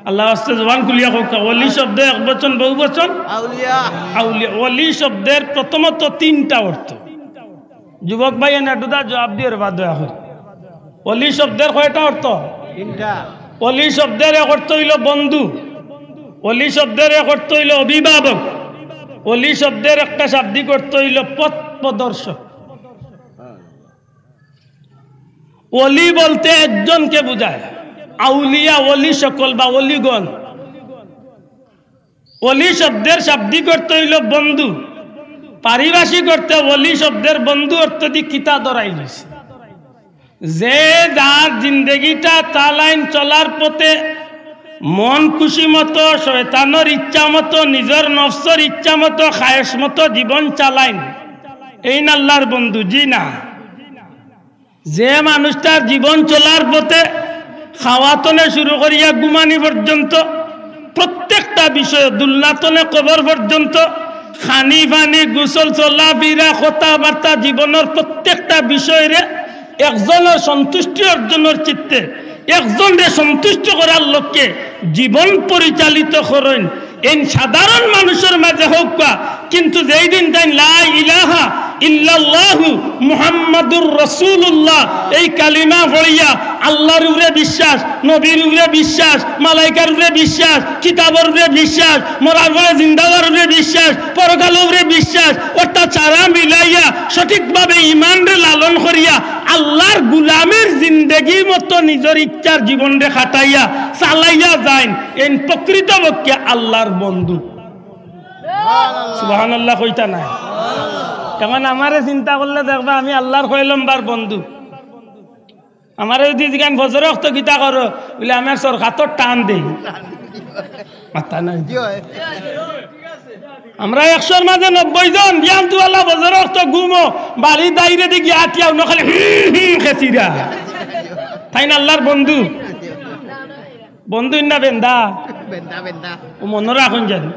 আল্লার ওয়াস্তে জবান খুলিয়া কউক্কা, ওলি শব্দ এক বচন, বহু বচন? আউলিয়া। আউলিয়া। ওলি শব্দের প্রথমত তিনটা অর্থ। যুবক ভাইয়াইন, একটুদা জবাব দিও রে বা, দয়া করি। ওলি শব্দের কয়টা অর্থ? তিনটা। ওলি শব্দের এক অর্থ অইলো বন্ধু, ওলি শব্দের এক অর্থ অইলো অভিভাবক, ওলি শব্দের একটা শাব্দিক অর্থ অইলো পথ প্রদর্শক। ওলি বলতে একজনকে বুঝায়। আউলিয়া, ওলি সকল বা ওলিগণ। ওলি শব্দের শাব্দিক অর্থ অইলো বন্ধু। পারিভাষিক অর্থে ওলি শব্দের বন্ধু অর্থ দি কিতা ধরাই দিছে? যে যার জিন্দেগিটা তালাইন চলার পথে মন খুশি মতো, শয়তানর ইচ্ছা মতো, নিজর নফসর ইচ্ছা মতো, খায়েশ মতো জীবন চালাইন, এইন আল্লার বন্ধু? জি না। যে মানুষটার জীবন চলার পথে খাওয়া তনে শুরু করিয়া ঘুমানি পর্যন্ত, প্রত্যেকটা বিষয়ে, দুলনা তনে কবর পর্যন্ত, খানি পানি, গোসল, চলাফিরা, কথাবার্তা, জীবনর প্রত্যেকটা বিষয়রে একজনর সন্তুষ্টি অর্জনর চিত্তে, একজনরে সন্তুষ্ট করার লক্ষ্যে জীবন পরিচালিত করইন, এইন সাধারণ মানুষর মাঝে হউক্কা, কিন্তু যেই দিন তাইন লা ইলাহা ইল্লাল্লাহু মুহাম্মাদুর রাসূলুল্লাহ এই কালিমা পড়িয়া আল্লার উপরে বিশ্বাস, নবীর উপরে বিশ্বাস, মালাইকার উপরে বিশ্বাস, কিতাবর উপরে বিশ্বাস, মরার পরে জিন্দা অওয়ার উপরে বিশ্বাস, পরকালর উপরে বিশ্বাস, অর্থাৎ সারা মিলাইয়া সঠিকভাবে ইমানরে লালন করিয়া আল্লার গুলামির জিন্দেগির মতো নিজর ইচ্ছার জীবনরে খাটাইয়া চালাইয়া যাইন, এইন প্রকৃতপক্ষে আল্লার বন্ধু। সুবহানাল্লাহ কইতা নায়? এখন আমারে চিন্তা করলে দেখবা আমি আল্লার কয় লম্বর বন্ধু। আমারে যদি জিগাইন ফজর অক্ত কিতা করো, বলে আমি আর সরকাতর টান দেই। মাত্তা নাই। আমরা একশোর মাঝে নব্বই জন, বিয়ান তুয়ালা ফজর অক্ত ঘুমো, বাড়ি দাইরে দিকে আটিয়া উনো খালি হুম হুম খেছিরা। তাইন আল্লার বন্ধু? বন্ধু না বেন্দা? বেন্দা, বেন্দা। ও মনো রাখইন যেন।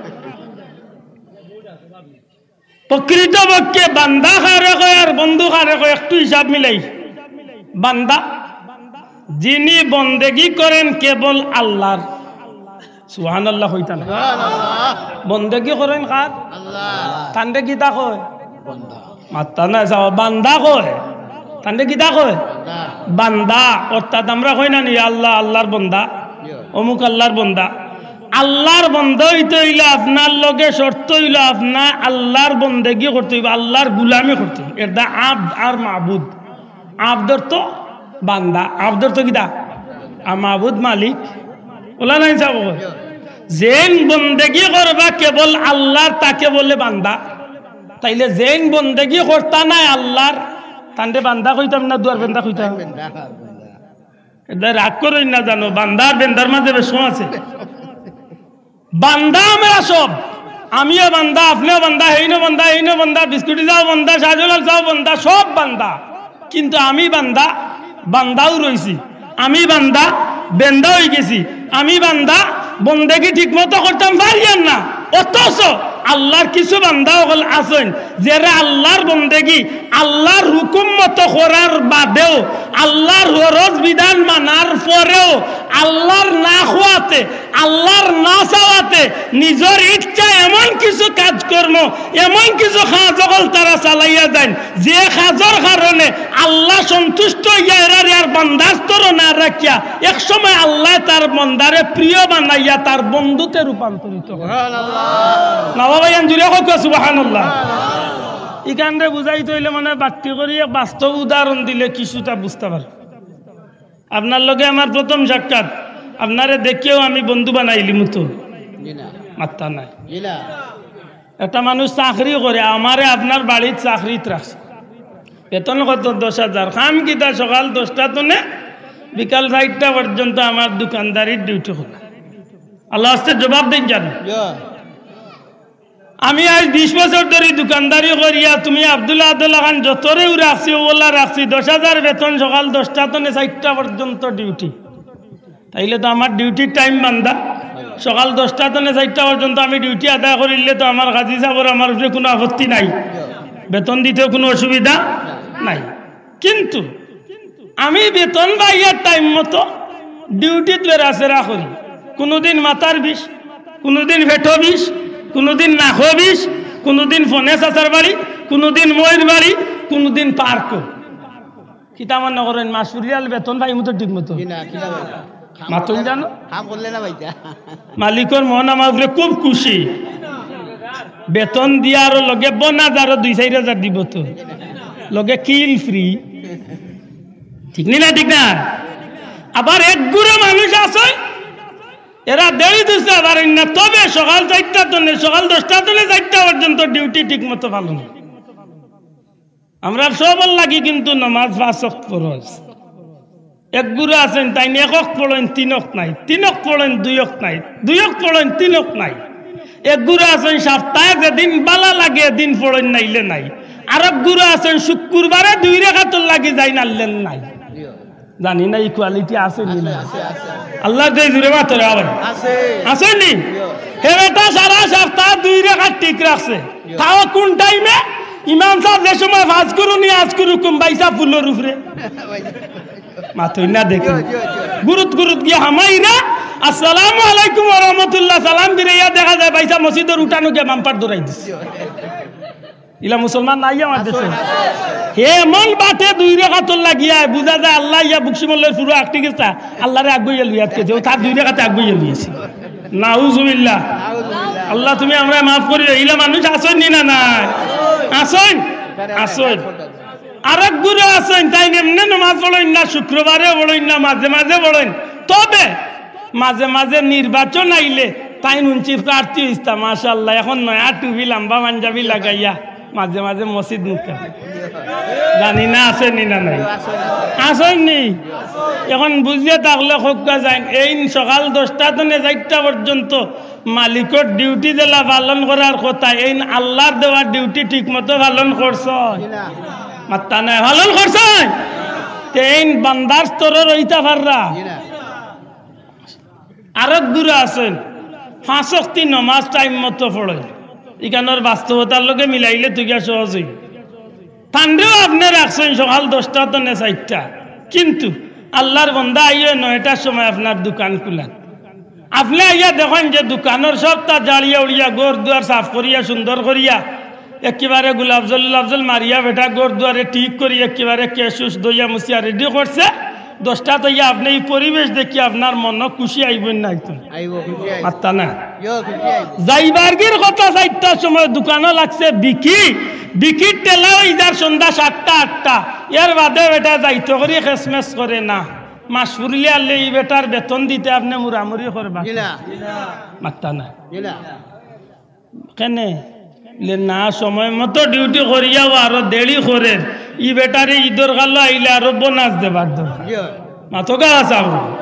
প্রকৃতপক্ষে বান্দা কারে কয় আর বন্ধু কারে কয় একটু হিসাব মিলাই। বান্দা, যিনি বন্দেগী করেন কেবল আল্লার। সুবহানাল্লাহ কইতা না? বন্দেগী করেন কার? আল্লাহ। তানরে কিতা কয়? বান্দা। মাত্তা না যাও, বান্দা কয়। তানরে কিতা কয়? বান্দা। বান্দা। অর্থাৎ আমরা কই না নি, "আল্লাহ, আল্লাহর বন্দা, ইয়া। অমুক আল্লাহর বন্দা।" আল্লাহর বন্দা অইতে অইলে আপনার লগে শর্ত অইলো, আপনার আল্লাহর বন্দেগি করতে অইবো, আল্লাহর গুলামি করতে অইবো। এর দা আব্দ আর মাবুদ। আব্দ অর্থ বান্দা, আব্দ অর্থ কিতা? আর মাবুদ মালিক। ওলা নাই সাব কয়। যেইন বন্দেগি করবা কেবল আল্লাহর, তাকে বলে বান্দা। তাইলে যেইন বন্দেগি করতা নায় আল্লাহর, তানরে বান্দা কইতাম না, দুয়ার বান্দা কইতাম? বান্দা, বান্দা। এটা রাগ করইন না জানো, বান্দা আর বেন্দার মাঝে বেশ আছে। বান্দা আমরা সব, আমিও বান্দা, আপনেও বান্দা, হেইনও বান্দা, এইনও বান্দা, বিস্কুটি যাও বান্দা, শাহজালাল যাও বান্দা, সব বান্দা। কিন্তু আমি বান্দা, বান্দাও রইছি। আমি বান্দা, বেন্দা অইগেছি। আমি বান্দা, বন্দেগি ঠিক মতো করতাম পারিয়ার না। অথচ আল্লাহর কিছু বান্দা অকল আছইন, যেরা আল্লাহর বন্দেগি, আল্লাহর হুকুম মতো করার বাদেও, আল্লাহর ফরজ বিধান মানার পরেও, আল্লাহর না কওয়াতে, আল্লাহর না চাওয়াতে, নিজর ইচ্ছা এমন কিছু কাজকর্ম, এমন কিছু কাজ অকল তারা চালাইয়া যাইন, যে কাজর কারণে আল্লাহ সন্তুষ্ট অইয়া এরারে আর বান্দার স্তরো না রাখিয়া এক সময় আল্লায় তার বন্দারে প্রিয় বানাইয়া তার বন্ধুতে রূপান্তরিত করে। সুবহানাল্লাহ। না বাবা, ইয়ান জুরে কউক্কা সুবহানাল্লাহ। ইখানরে বুঝাইতে অইলে মানে বাট্টি করি এক বাস্তব উদাহরণ দিলে কিছুটা বুঝতা পারবা। আপনার লগে আমার প্রথম সাক্ষাৎ, আপনারে দেখিয়াউ আমি বন্ধু বানাইলিমু তো? জি না। মাত্তা নাই। জি না। একটা মানুষ চাকরি করে, আমারে আপনার বাড়িত চাকরিত রাখছে, বেতন কত? দশ হাজার। কাম কিতা? সকাল দশটা তনে বিকাল চাইরটা পর্যন্ত আমার দোকানদারির ডিউটি করা। আল্লাহ আস্তে জবাব দেইন জানো। ইয়া। আমি আইজ বিশ বছর ধরি দোকানদারি করিয়া, তুমি আব্দুল্লাহ আব্দুল্লাহ খান যতরেউ রাখছি, ওলা রাখছি, দশ হাজার বেতন, সকাল দশটা তনে চাইরটা পর্যন্ত ডিউটি। তাইলে তো আমার ডিউটির টাইম বান্দা। সকাল দশটা তনে চাইরটা পর্যন্ত আমি ডিউটি আদায় করিলে তো আমার কাজী সাবর আমার উপরে কুনু আপত্তি নাই, বেতন দিতেও কুনু অসুবিধা নাই। কিন্তু আমি বেতন পাইয়ার টাইম মতো ডিউটিত বেড়াছেড়া করি। কুনুদিন মাথার বিষ, কুনুদিন পেটো বিষ, কুনুদিন নাকো বিষ, কুনুদিন ফনে চাচার বাড়ি, কুনুদিন মইর বাড়ি, কুনুদিন পার্কো। কিতা মনো করইন, মাসুরিয়াল বেতন পাইমু তো ঠিক মতো? জি না, কিতা বলে? মাতইন জানো? কাম করলে না পাইতা। মালিকর মন আমার উপরে খুব খুশি। বেতন দিয়া আরো লগে bonus আরো দুই চাইর হাজার দিবো তো। লগে kill free। ঠিক নি না, ঠিক না? আবার এক গুরু মানুষ আছইন, এরা দেরি দুসরা পারইন না, তবে সকাল চাইরটা তনে, সকাল দশটা তনে চাইরটা পর্যন্ত ডিউটি ঠিক মতো পালন। আমরা সবর লাগি কিন্তু নমাজ পাঁচ ওয়াক্ত ফরজ। এক গুরু আছইন, তাইন এক ওয়াক্ত পড়ইন, তিন ওয়াক্ত নাই, তিন ওয়াক্ত পড়ইন, দুই ওয়াক্ত নাই, দুই ওয়াক্ত পড়ইন, তিন ওয়াক্ত নাই। এক গুরু আছইন, সপ্তাহে যেদিন বালা লাগে, এদিন পড়ইন, নাইলে নাই। আরক গুরু আছইন, শুক্রবারে দুই রেকাতর লাগি যাইন, আরলে নাই। জানি না, equality আছে নি না? আছে, আছে, আছে। আল্লাহর দোয়াই জুরে মাতো রে আবার। আছে। আছে নি? হে বেটা সারা সপ্তাহ দুই রেকাত ঠিক রাখছে। তাও কোন টাইমে? ইমাম সাব যে সময় ফাজ করুনি আজ করুকুম বাইসা ফুলর উপরে। মাতইন না দেখি। গুরুত গুরুত গিয়া হামাইরা, "আসসালামু আলাইকুম ওয়া রাহমাতুল্লাহ", সালাম দিরা, ইয়া দেখা যায় বাইসা মসজিদর উঠানো গিয়া বাম্পার দৌড়াই দিছে। ইলা মুসলমান নাই আমার দেশো। হে এমন বাটে দুই রেকাতর লাগিয়া, বুঝা যায় আল্লাহ ইয়া বুকসিমল্লর পুরো আকটি গেছে, আল্লাহরে আগুইয়া লইয়া আটকে যে, ও তার দুই রেকাতে আগুইয়া লইয়াছে। নাউজুবিল্লাহ। আল্লাহ তুমি আমরারে মাফ করি দেও। ইলা মানুষ আছইন নি না নাই? আছইন? আছইন। আরক গুরু আছইন, তাইন এমনে নমাজ পড়ইন না, শুক্রবারে পড়ইন না, মাঝে মাঝে পড়ইন। তবে মাঝে মাঝে নির্বাচন আইলে তাইন হুনছি প্রার্থী অইতা, মাশাআল্লাহ, এখন নয়া টুপি, লাম্বা পাঞ্জাবি লাগাইয়া মাঝে মাঝে মসজিদ মুখা। জানি না আছইন নি না নাই? আছইন নি? এখন বুঝিয়া থাকলে কউক্কা যাইন, এইন সকাল দশটা তনে চাইরটা পর্যন্ত মালিকর ডিউটি যেলা পালন করার কথা, এইন আল্লাহর দেওয়া ডিউটি ঠিক মতো পালন করছইন? মাত্তা নাই, পালন করছইন? তে এইন বান্দার স্তরর অইতা পাররা? আরক গুরু আছইন, পাঁচ ওয়াক্তি নমাজ টাইম মতো পড়ইন। ইখানর বাস্তবতার লগে মিলাইলে তো গিয়া সহজ অইবো। তানরেও আপনে রাখছইন সকাল দশটা তনে চাইরটা, কিন্তু আল্লাহর বন্দা আইয়া নয়টার সময় আপনার দোকান খুলান। আপনে আইয়া দেখইন যে দোকানর সবতা জাড়িয়া উড়িয়া, ঘর দুয়ার সাফ করিয়া, সুন্দর করিয়া, একেবারে গোলাপ জল, গোলাপ জল মারিয়া বেটা ঘর দুয়ারে ঠিক করি একেবারে কেশ উশ ধইয়া মুছিয়া রেডি করছে। দশটা তইয়া আপনে ই পরিবেশ দেখি আপনার মনো খুশি আইবো না আইতো? আইবো, খুশি আইবো। আত্তা না। ইয়ো, খুশি আইবো। যাইবারগির কথা চাইরটার সময় দোকানো লাগছে বিকি, বিকির ঠেলা অই যার সন্ধ্যা সাতটা আটটা। এর বাদে বেটা যাইতো করি খেসমেস করে না। মাস ফুরিলে আনলে ই বেটার বেতন দিতে আপনে মুরামুরি করবা। জি না। মাত্তা না। জি না। কেনে? লে না, সময় মতো ডিউটি করিয়াও আরো দেরি করের। ই বেটারে ইদর কালো আইলে আরো বোনাস দেবার দরকার। জি। মাতোগা চাবো।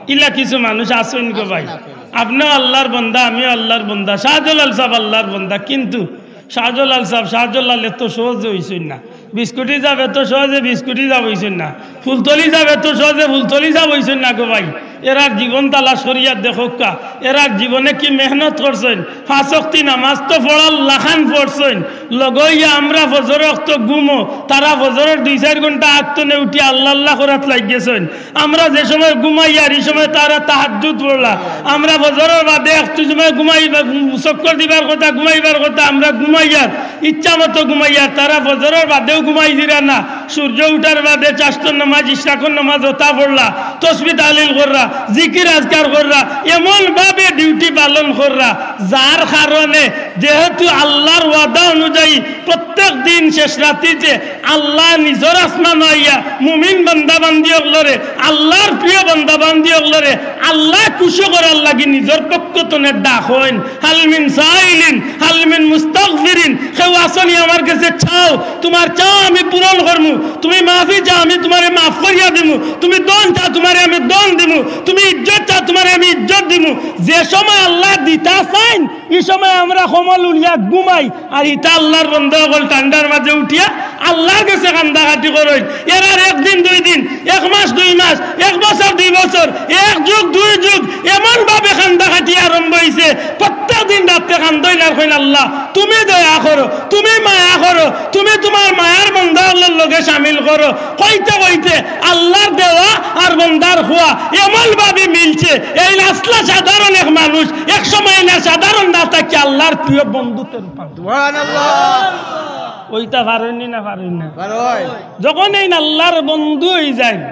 ইলা কিছু মানুষ আছইন গো ভাই। আছইন, আছইন। আপনেও আল্লার বন্দা, আমিও আল্লার বন্দা, শাহজালাল সাব আল্লার বন্দা, কিন্তু শাহজালাল সাব, শাহজালাল এত সহজে অইছইন না। বিস্কুটি সাব এত সহজে বিস্কুটি সাব অইছইন না। ফুলতলি সাব এত সহজে ফুলতলি সাব অইছইন না গো ভাই। এরার জীবন তালাশ করিয়া দেখউক্কা, এরার জীবনে কি মেহনত করছইন। পাঁচ ওয়াক্তি নামাজ তো পড়ার লাখান পড়ছইন, লগে অইয়া আমরা ফজর ওয়াক্ত ঘুমো, তারা ফজরর দুই চাইর ঘন্টা আগ তনে উঠি আল্লা আল্লা করাত লাগিগেছইন। আমরা যে সময় ঘুমাইয়ার, ই সময় তারা তাহাজ্জুদ পড়লা। আমরা ফজরর বাদে একটু সময় ঘুমাইবা, চক্কর দিবার কথা, ঘুমাইবার কথা, আমরা ঘুমাইয়ার, ইচ্ছা মতো ঘুমাইয়ার। তারা ফজরর বাদেও ঘুমাই দিরা না, সূর্য উঠার বাদে চাশতর নামাজ, ইশরাকর নামাজ অতা পড়লা, তসবি তাহলিল কররা, জিকির আজকার কররা, এমন ভাবে ডিউটি পালন কররা, যার কারণে যেহেতু আল্লার ওয়াদা অনুযায়ী প্রত্যেক দিন শেষ রাতিতে আল্লা নিজর আসমানো আইয়া মুমিন বান্দা বান্দি অকলরে, আল্লার প্রিয় বান্দা বান্দি অকলরে আল্লা খুশি করার লাগি নিজর পক্ষ তনে ডাকইন, "হাল মিন সাইলিন, হাল মিন মুস্তাগফিরিন।" কেউ আছনি আমার গেছে চাও, তুমার চাও আমি পূরণ করমু, তুমি মাফি চাও আমি তুমারে মাফ করিয়া দিমু, তুমি ধন চাও তুমারে আমি ধন দিমু, তুমি ইজ্জত চাও তুমারে আমি ইজ্জত দিমু। যে সময় আল্লা দিতা চাইন, ই সময় আমরা কম্বল উড়িয়া ঘুমাই, আর ইতা আল্লার বন্দা অকল ঠান্ডার মাঝে উঠিয়া আল্লার গেছে কান্দাকাটি করইন। এরার একদিন দুই দিন, এক মাস দুই মাস, এক বছর দুই বছর, এক যুগ দুই যুগ, এমন ভাবে কান্দাকাটি আরম্ভ অইছে। প্রত্যেক দিন রাতে কান্দইন আর কইন, "আল্লা, তুমি দয়া করো, তুমি মায়া করো, তুমি তুমার মায়ার বন্দা অকলর লগে শামিল করো।" কইতে কইতে আল্লার দেওয়া আর বন্দার খোয়া এমন ভাবে মিলছে, এইন আছলা সাধারণ এক মানুষ, এক সময় এইন আর সাধারণ না থাকি আল্লার প্রিয় বন্ধুতে রূপান্তর। সুবহানাল্লাহ। অইতা পারইন নি না পারইন না? পারইন। যখন এইন আল্লার বন্ধু অইযাইন,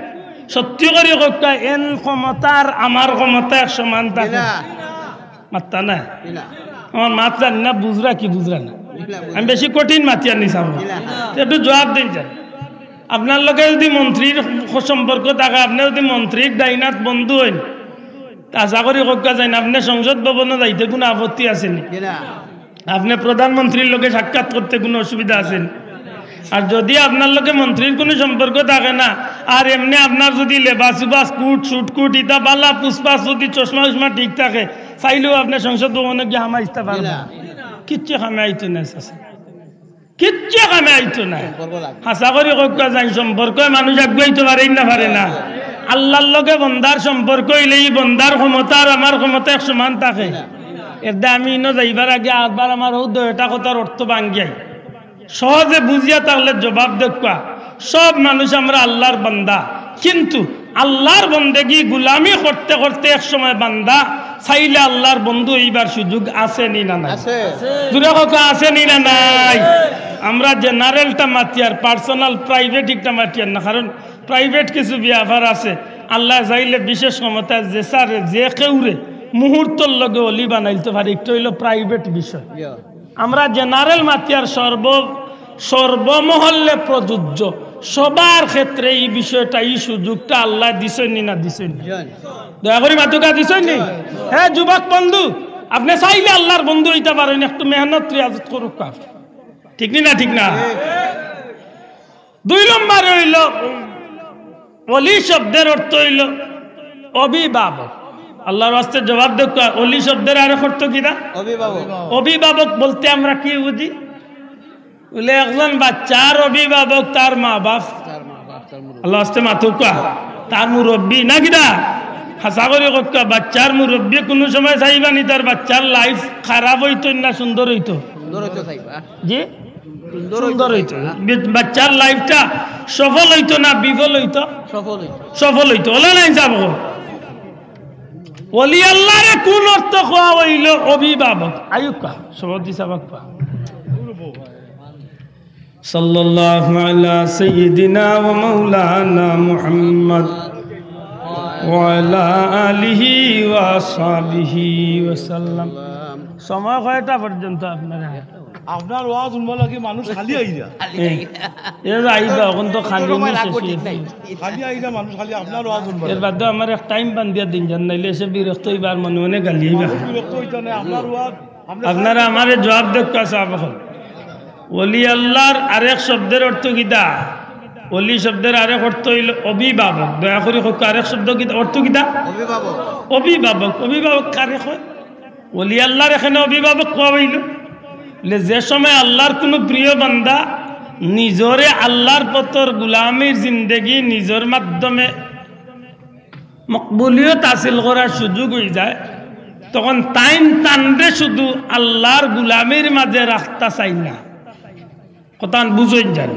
সত্যি করি কউক্কা, এইন ক্ষমতার আমার ক্ষমতা এক সমান থাকে না। মাত্তা না। আমার মাত জানি না, বুঝরা কি বুঝরা না। আমি বেশি কঠিন মাতিয়ার নি চাবো। একটু জবাব দেইন যান। আপনার লগে যদি মন্ত্রীর সম্পর্ক থাকে, আপনে যদি মন্ত্রীর ডাইনাত বন্ধু অইন, তে আশা করি কউক্কা যাইন, আপনে সংসদ ভবনো যাইতে কুনু আপত্তি আছে নি? আপনে প্রধানমন্ত্রীর লগে সাক্ষাৎ করতে কুনু অসুবিধা আছে নি? আর যদি আপনার লগে মন্ত্রীর কুনু সম্পর্ক থাকে না, আর এমনে আপনার যদি লেবাস উবাস, কুট, সুট কুট, ইতা বালা পুসপাস, যদি চশমা উশমা ঠিক থাকে, চাইলেও আপনে সংসদ ভবনো গিয়া হামাইতা পারবা না। কিচ্ছু কামে আইতো না, চাচা। কিচ্ছু কামে আইতো না। হাছা করি কউক্কা যাইন, সম্পর্কে মানুষ আগুয়াইতো পারে না, পারে না। আল্লার লগে বন্দার সম্পর্ক অইলে ই বন্দার ক্ষমতা আর আমার ক্ষমতা এক সমান থাকে। এরদায় আমি ইনো যাইবার আগে আরবার আমার অউ দুইটা কথার অর্থ ভাঙ্গিয়াই। সহজে বুঝিয়া থাকলে জবাব দেউক্কা। সব মানুষ আমরা আল্লার বান্দা, কিন্তু আল্লার বন্দেগি গুলামি করতে করতে এক সময় বান্দা চাইলে আল্লার বন্ধু অইবার সুযোগ আছে নি না নাই? আছে। জুরে কউক্কা, আছে নি না নাই? আমরা generalটা মাতিয়ার, personal private একটা মাতিয়ার না, কারণ private কিছু ব্যাপার আছে। আল্লায় চাইলে বিশেষ ক্ষমতায় যে সারে, যে কেউরে মুহূর্তর লগে অলি বানাইলতে পারে, একটা অইলো private বিষয়। আমরা general মাতিয়ার সর্ব, সর্বমহল্লে প্রযোজ্য, সবার ক্ষেত্রে ই বিষয়টা, ই সুযোগটা আল্লায় দিছইন নি না দিছইন না? দয়া করি মাতউক্কা, দিছইন নি? হে যুবক বন্ধু, আপনে চাইলে আল্লার বন্ধু অইতা পারইন, একটু মেহনত রিয়াজত করউক্কা। ঠিক নি না? ঠিক না? দুই নম্বরে অইলো, অলি শব্দের অর্থ অইলো অভিভাবক। আল্লার ওয়াস্তে জবাব দেউক্কা, অলি শব্দের আরেক অর্থ কিতা? অভিভাবক। অভিভাবক বলতে আমরা কি বুঝি? বুলে একজন বাচ্চার অভিভাবক তার মা বাপ। আল্লার ওয়াস্তে মাতউক্কা, তার মুরব্বি না কিতা? হাছা করি কউক্কা, বাচ্চার মুরব্বি কুনু সময় চাইবা নি তার বাচ্চার life খারাপ অইতো না সুন্দর অইতো? সুন্দর অইতো চাইবা। জি? সুন্দর অইতো। বাচ্চার lifeটা সফল অইতো না বিফল অইতো? সফল অইতো। সফল অইতো। অলা নায় চাবো। অলি আল্লারে কুন অর্থ কওয়া অইলো? অভিভাবক। আউক্কা, সভাপতি সাব আউক্কা। সাল্লাল্লাহু আলা সাইয়্যিদিনা ওয়া মাওলানা মুহাম্মদ ওয়া আলা আলিহি ওয়া আসহাবিহি ওয়া সাল্লাম। সময় কয়টা পর্যন্ত আপনারা? আপনার ওয়াজ হুনবার লাগি মানুষ খালি আইরা। এ, এ আইবা, অখন তো খালি নি শেষ অইছে। খালি আইরা মানুষ, খালি আপনার ওয়াজ হুনবার এর লাগি। বাদে আমার এক টাইম বান্ধিয়া দিন যান, নাইলে এসে বিরক্ত অইবা, মনে মনে গালি অইবা। মানুষ বিরক্ত অইতা নায়, আপনার ওয়াজ, আমরা আপনারা আমারে জবাব দেউক্কা সাব অকল। ওলি আল্লাহর আরেক শব্দের অর্থ কিতা? ওলি শব্দের আরেক অর্থ অইলো অভিভাবক। দয়া করি কউক্কা, আরেক শব্দ কিতা, অর্থ কিতা? অভিভাবক। অভিভাবক, অভিভাবক কারে কয়? ওলি আল্লাহর এখানে অভিভাবক কওয়া অইলো। বলে, যে সময় আল্লাহর কুনু প্রিয় বান্দা নিজরে আল্লাহর পথর গুলামির জিন্দেগি নিজর মাধ্যমে মকবুলিয়ত হাসিল করার সুযোগ অইযায়, তখন তাইন তানরে শুধু আল্লাহর গুলামির মাঝে রাখতা চাইন না। কথাখান বুঝইন যানি।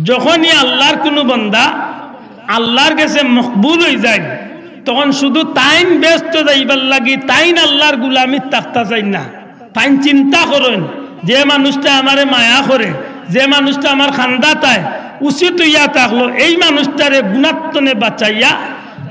যখনই আল্লাহর কুনু বান্দা আল্লাহর গেছে মকবুল অইযাইন, তখন শুধু তাইন বেহেস্তো যাইবার লাগি, তাইন আল্লাহর গুলামিত থাকতা চাইন না। তাইন চিন্তা করইন, যে মানুষটায় আমারে মায়া করে, যে মানুষটা আমার কান্দাত আয়, উচিত অইয়া থাকলো এই মানুষটারে গুনাত্তনে বাঁচাইয়া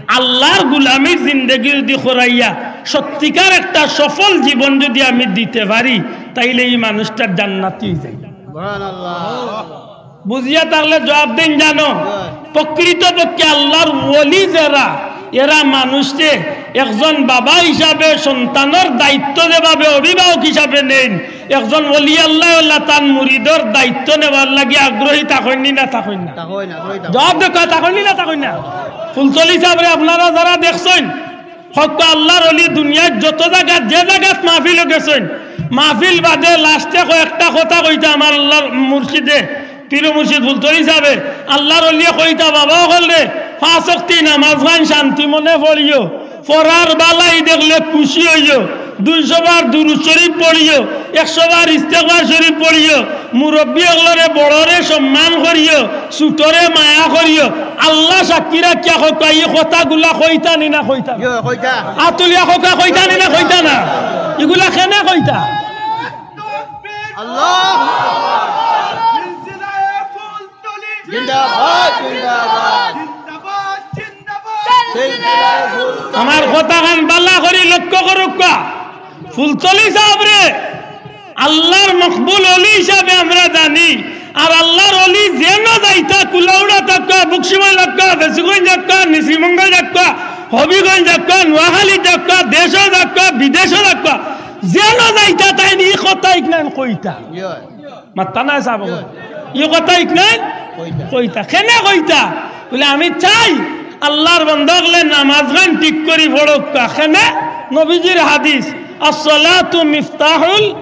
আল্লাহর গুলামির জিন্দেগি যুদি করাইয়া সত্যিকার একটা সফল জীবন যুদি আমি দিতে পারি, তাইলে ই মানুষটা জান্নাতি অইযায়। সুবহানাল্লাহ। বুঝিয়া থাকলে জবাব দেইন যানো। প্রকৃতপক্ষে আল্লাহর ওলি যেরা, এরা মানুষরে একজন বাবা হিসাবে সন্তানর দায়িত্ব যেভাবে অভিভাবক হিসাবে নেইন, একজন ওলি আল্লাহ অইলে তান মুরিদর দায়িত্ব নেওয়ার লাগি আগ্রহী থাকইন নি না থাকইন না? থাকইন, আগ্রহী থাকইন। জবাব দেউক্কা, থাকইন নি না থাকইন না? ফুলতলি সাবরে আপনারা যারা দেখছইন, কউক্কা আল্লাহর ওলি দুনিয়ার যত জাগাত, যে জাগাত মাহফিলো গেছইন, মাহফিল বাদে লাস্টে কয়েকটা কথা কইতা আমার আল্লাহর মুর্শিদে, পীর মুর্শিদ ফুলতলি সাবে, আল্লাহর ওলিয়ে কইতা, "বাবা অকলরে, পাঁচ ওয়াক্তি নামাজখান শান্তি মনে পড়িও, পড়ার বালাই দেখলে খুশি অইও, দুইশো বার দুরূদ শরীফ পড়িও, একশো বার ইস্তেগফার শরীফ পড়িও, মুরব্বি অকলরে বড়রে সম্মান করিও, ছুটরে মায়া করিও।" আল্লাহ সাক্ষী রাখিয়া কউক্কা, ই কথাগুলা কইতা নি না কইতা না? ইয়ো, কইতা। আত তুলিয়া কউক্কা, কইতা নি না কইতা না? ইগুলা কেনে কইতা? আল্লাহ। জিন্দাবাদ, জিন্দাবাদ। সিলসিলায়ে ফুলতলি। আমার কথাখান ভালা করি লক্ষ্য করউক্কা। ফুলতলি সাবরে আল্লাহর মকবুল ওলি হিসাবে আমরা জানি। আর আল্লাহর ওলি যেনো যাইতা, কুলাউড়া থাকউক্কা, বকশিবইন থাকউক্কা, ফেঞ্চুগঞ্জ থাকউক্কা, নিশিমঙ্গল থাকউক্কা, হবিগঞ্জ থাকউক্কা, নোয়াখালী থাকউক্কা, দেশো থাকউক্কা, বিদেশো থাকউক্কা, যেনো যাইতা তাইন ই কথা ইকনাইন কইতা। মাত্তা নাই সাব, ই কথা ইকনাইন কইতা। কইতা। কেনে কইতা? বলে, "আমি চাই আল্লাহর বান্দা অকলে নামাজখান ঠিক করি পড়উক্কা।" কেনে? নবীজির হাদিস, "আসসালাতু মিফতাহুল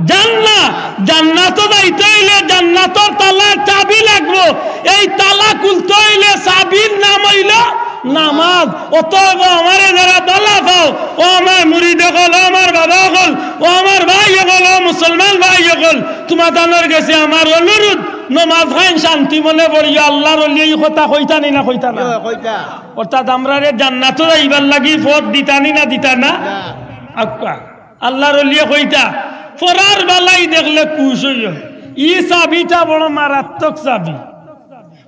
জান্নাহ।" জান্নাতো যাইতে অইলে জান্নাতর তালার চাবি লাগবো। এই তালা খুলতে অইলে চাবির নাম অইলো নামাজ। অতএব আমারে যারা ভালা পাও, ও আমার মুরিদ অকল, ও আমার বাবা অকল, ও আমার ভাই অকল, ও মুসলমান ভাই অকল, তুমাতানর গেছে আমার অনুরোধ, নমাজখান শান্তি মনে পড়িও। আল্লাহর ওলিয়ে ই কথা কইতা নি না কইতা না? ইয়ো, কইতা। অর্থাৎ আমরারে জান্নাতো যাইবার লাগি পথ দিতা নি না দিতা না? না। আউক্কা। আল্লাহর ওলিয়ে কইতা, "পড়ার বালাই দেখলে খুশ অইও।" ই চাবিটা বড় মারাত্মক চাবি।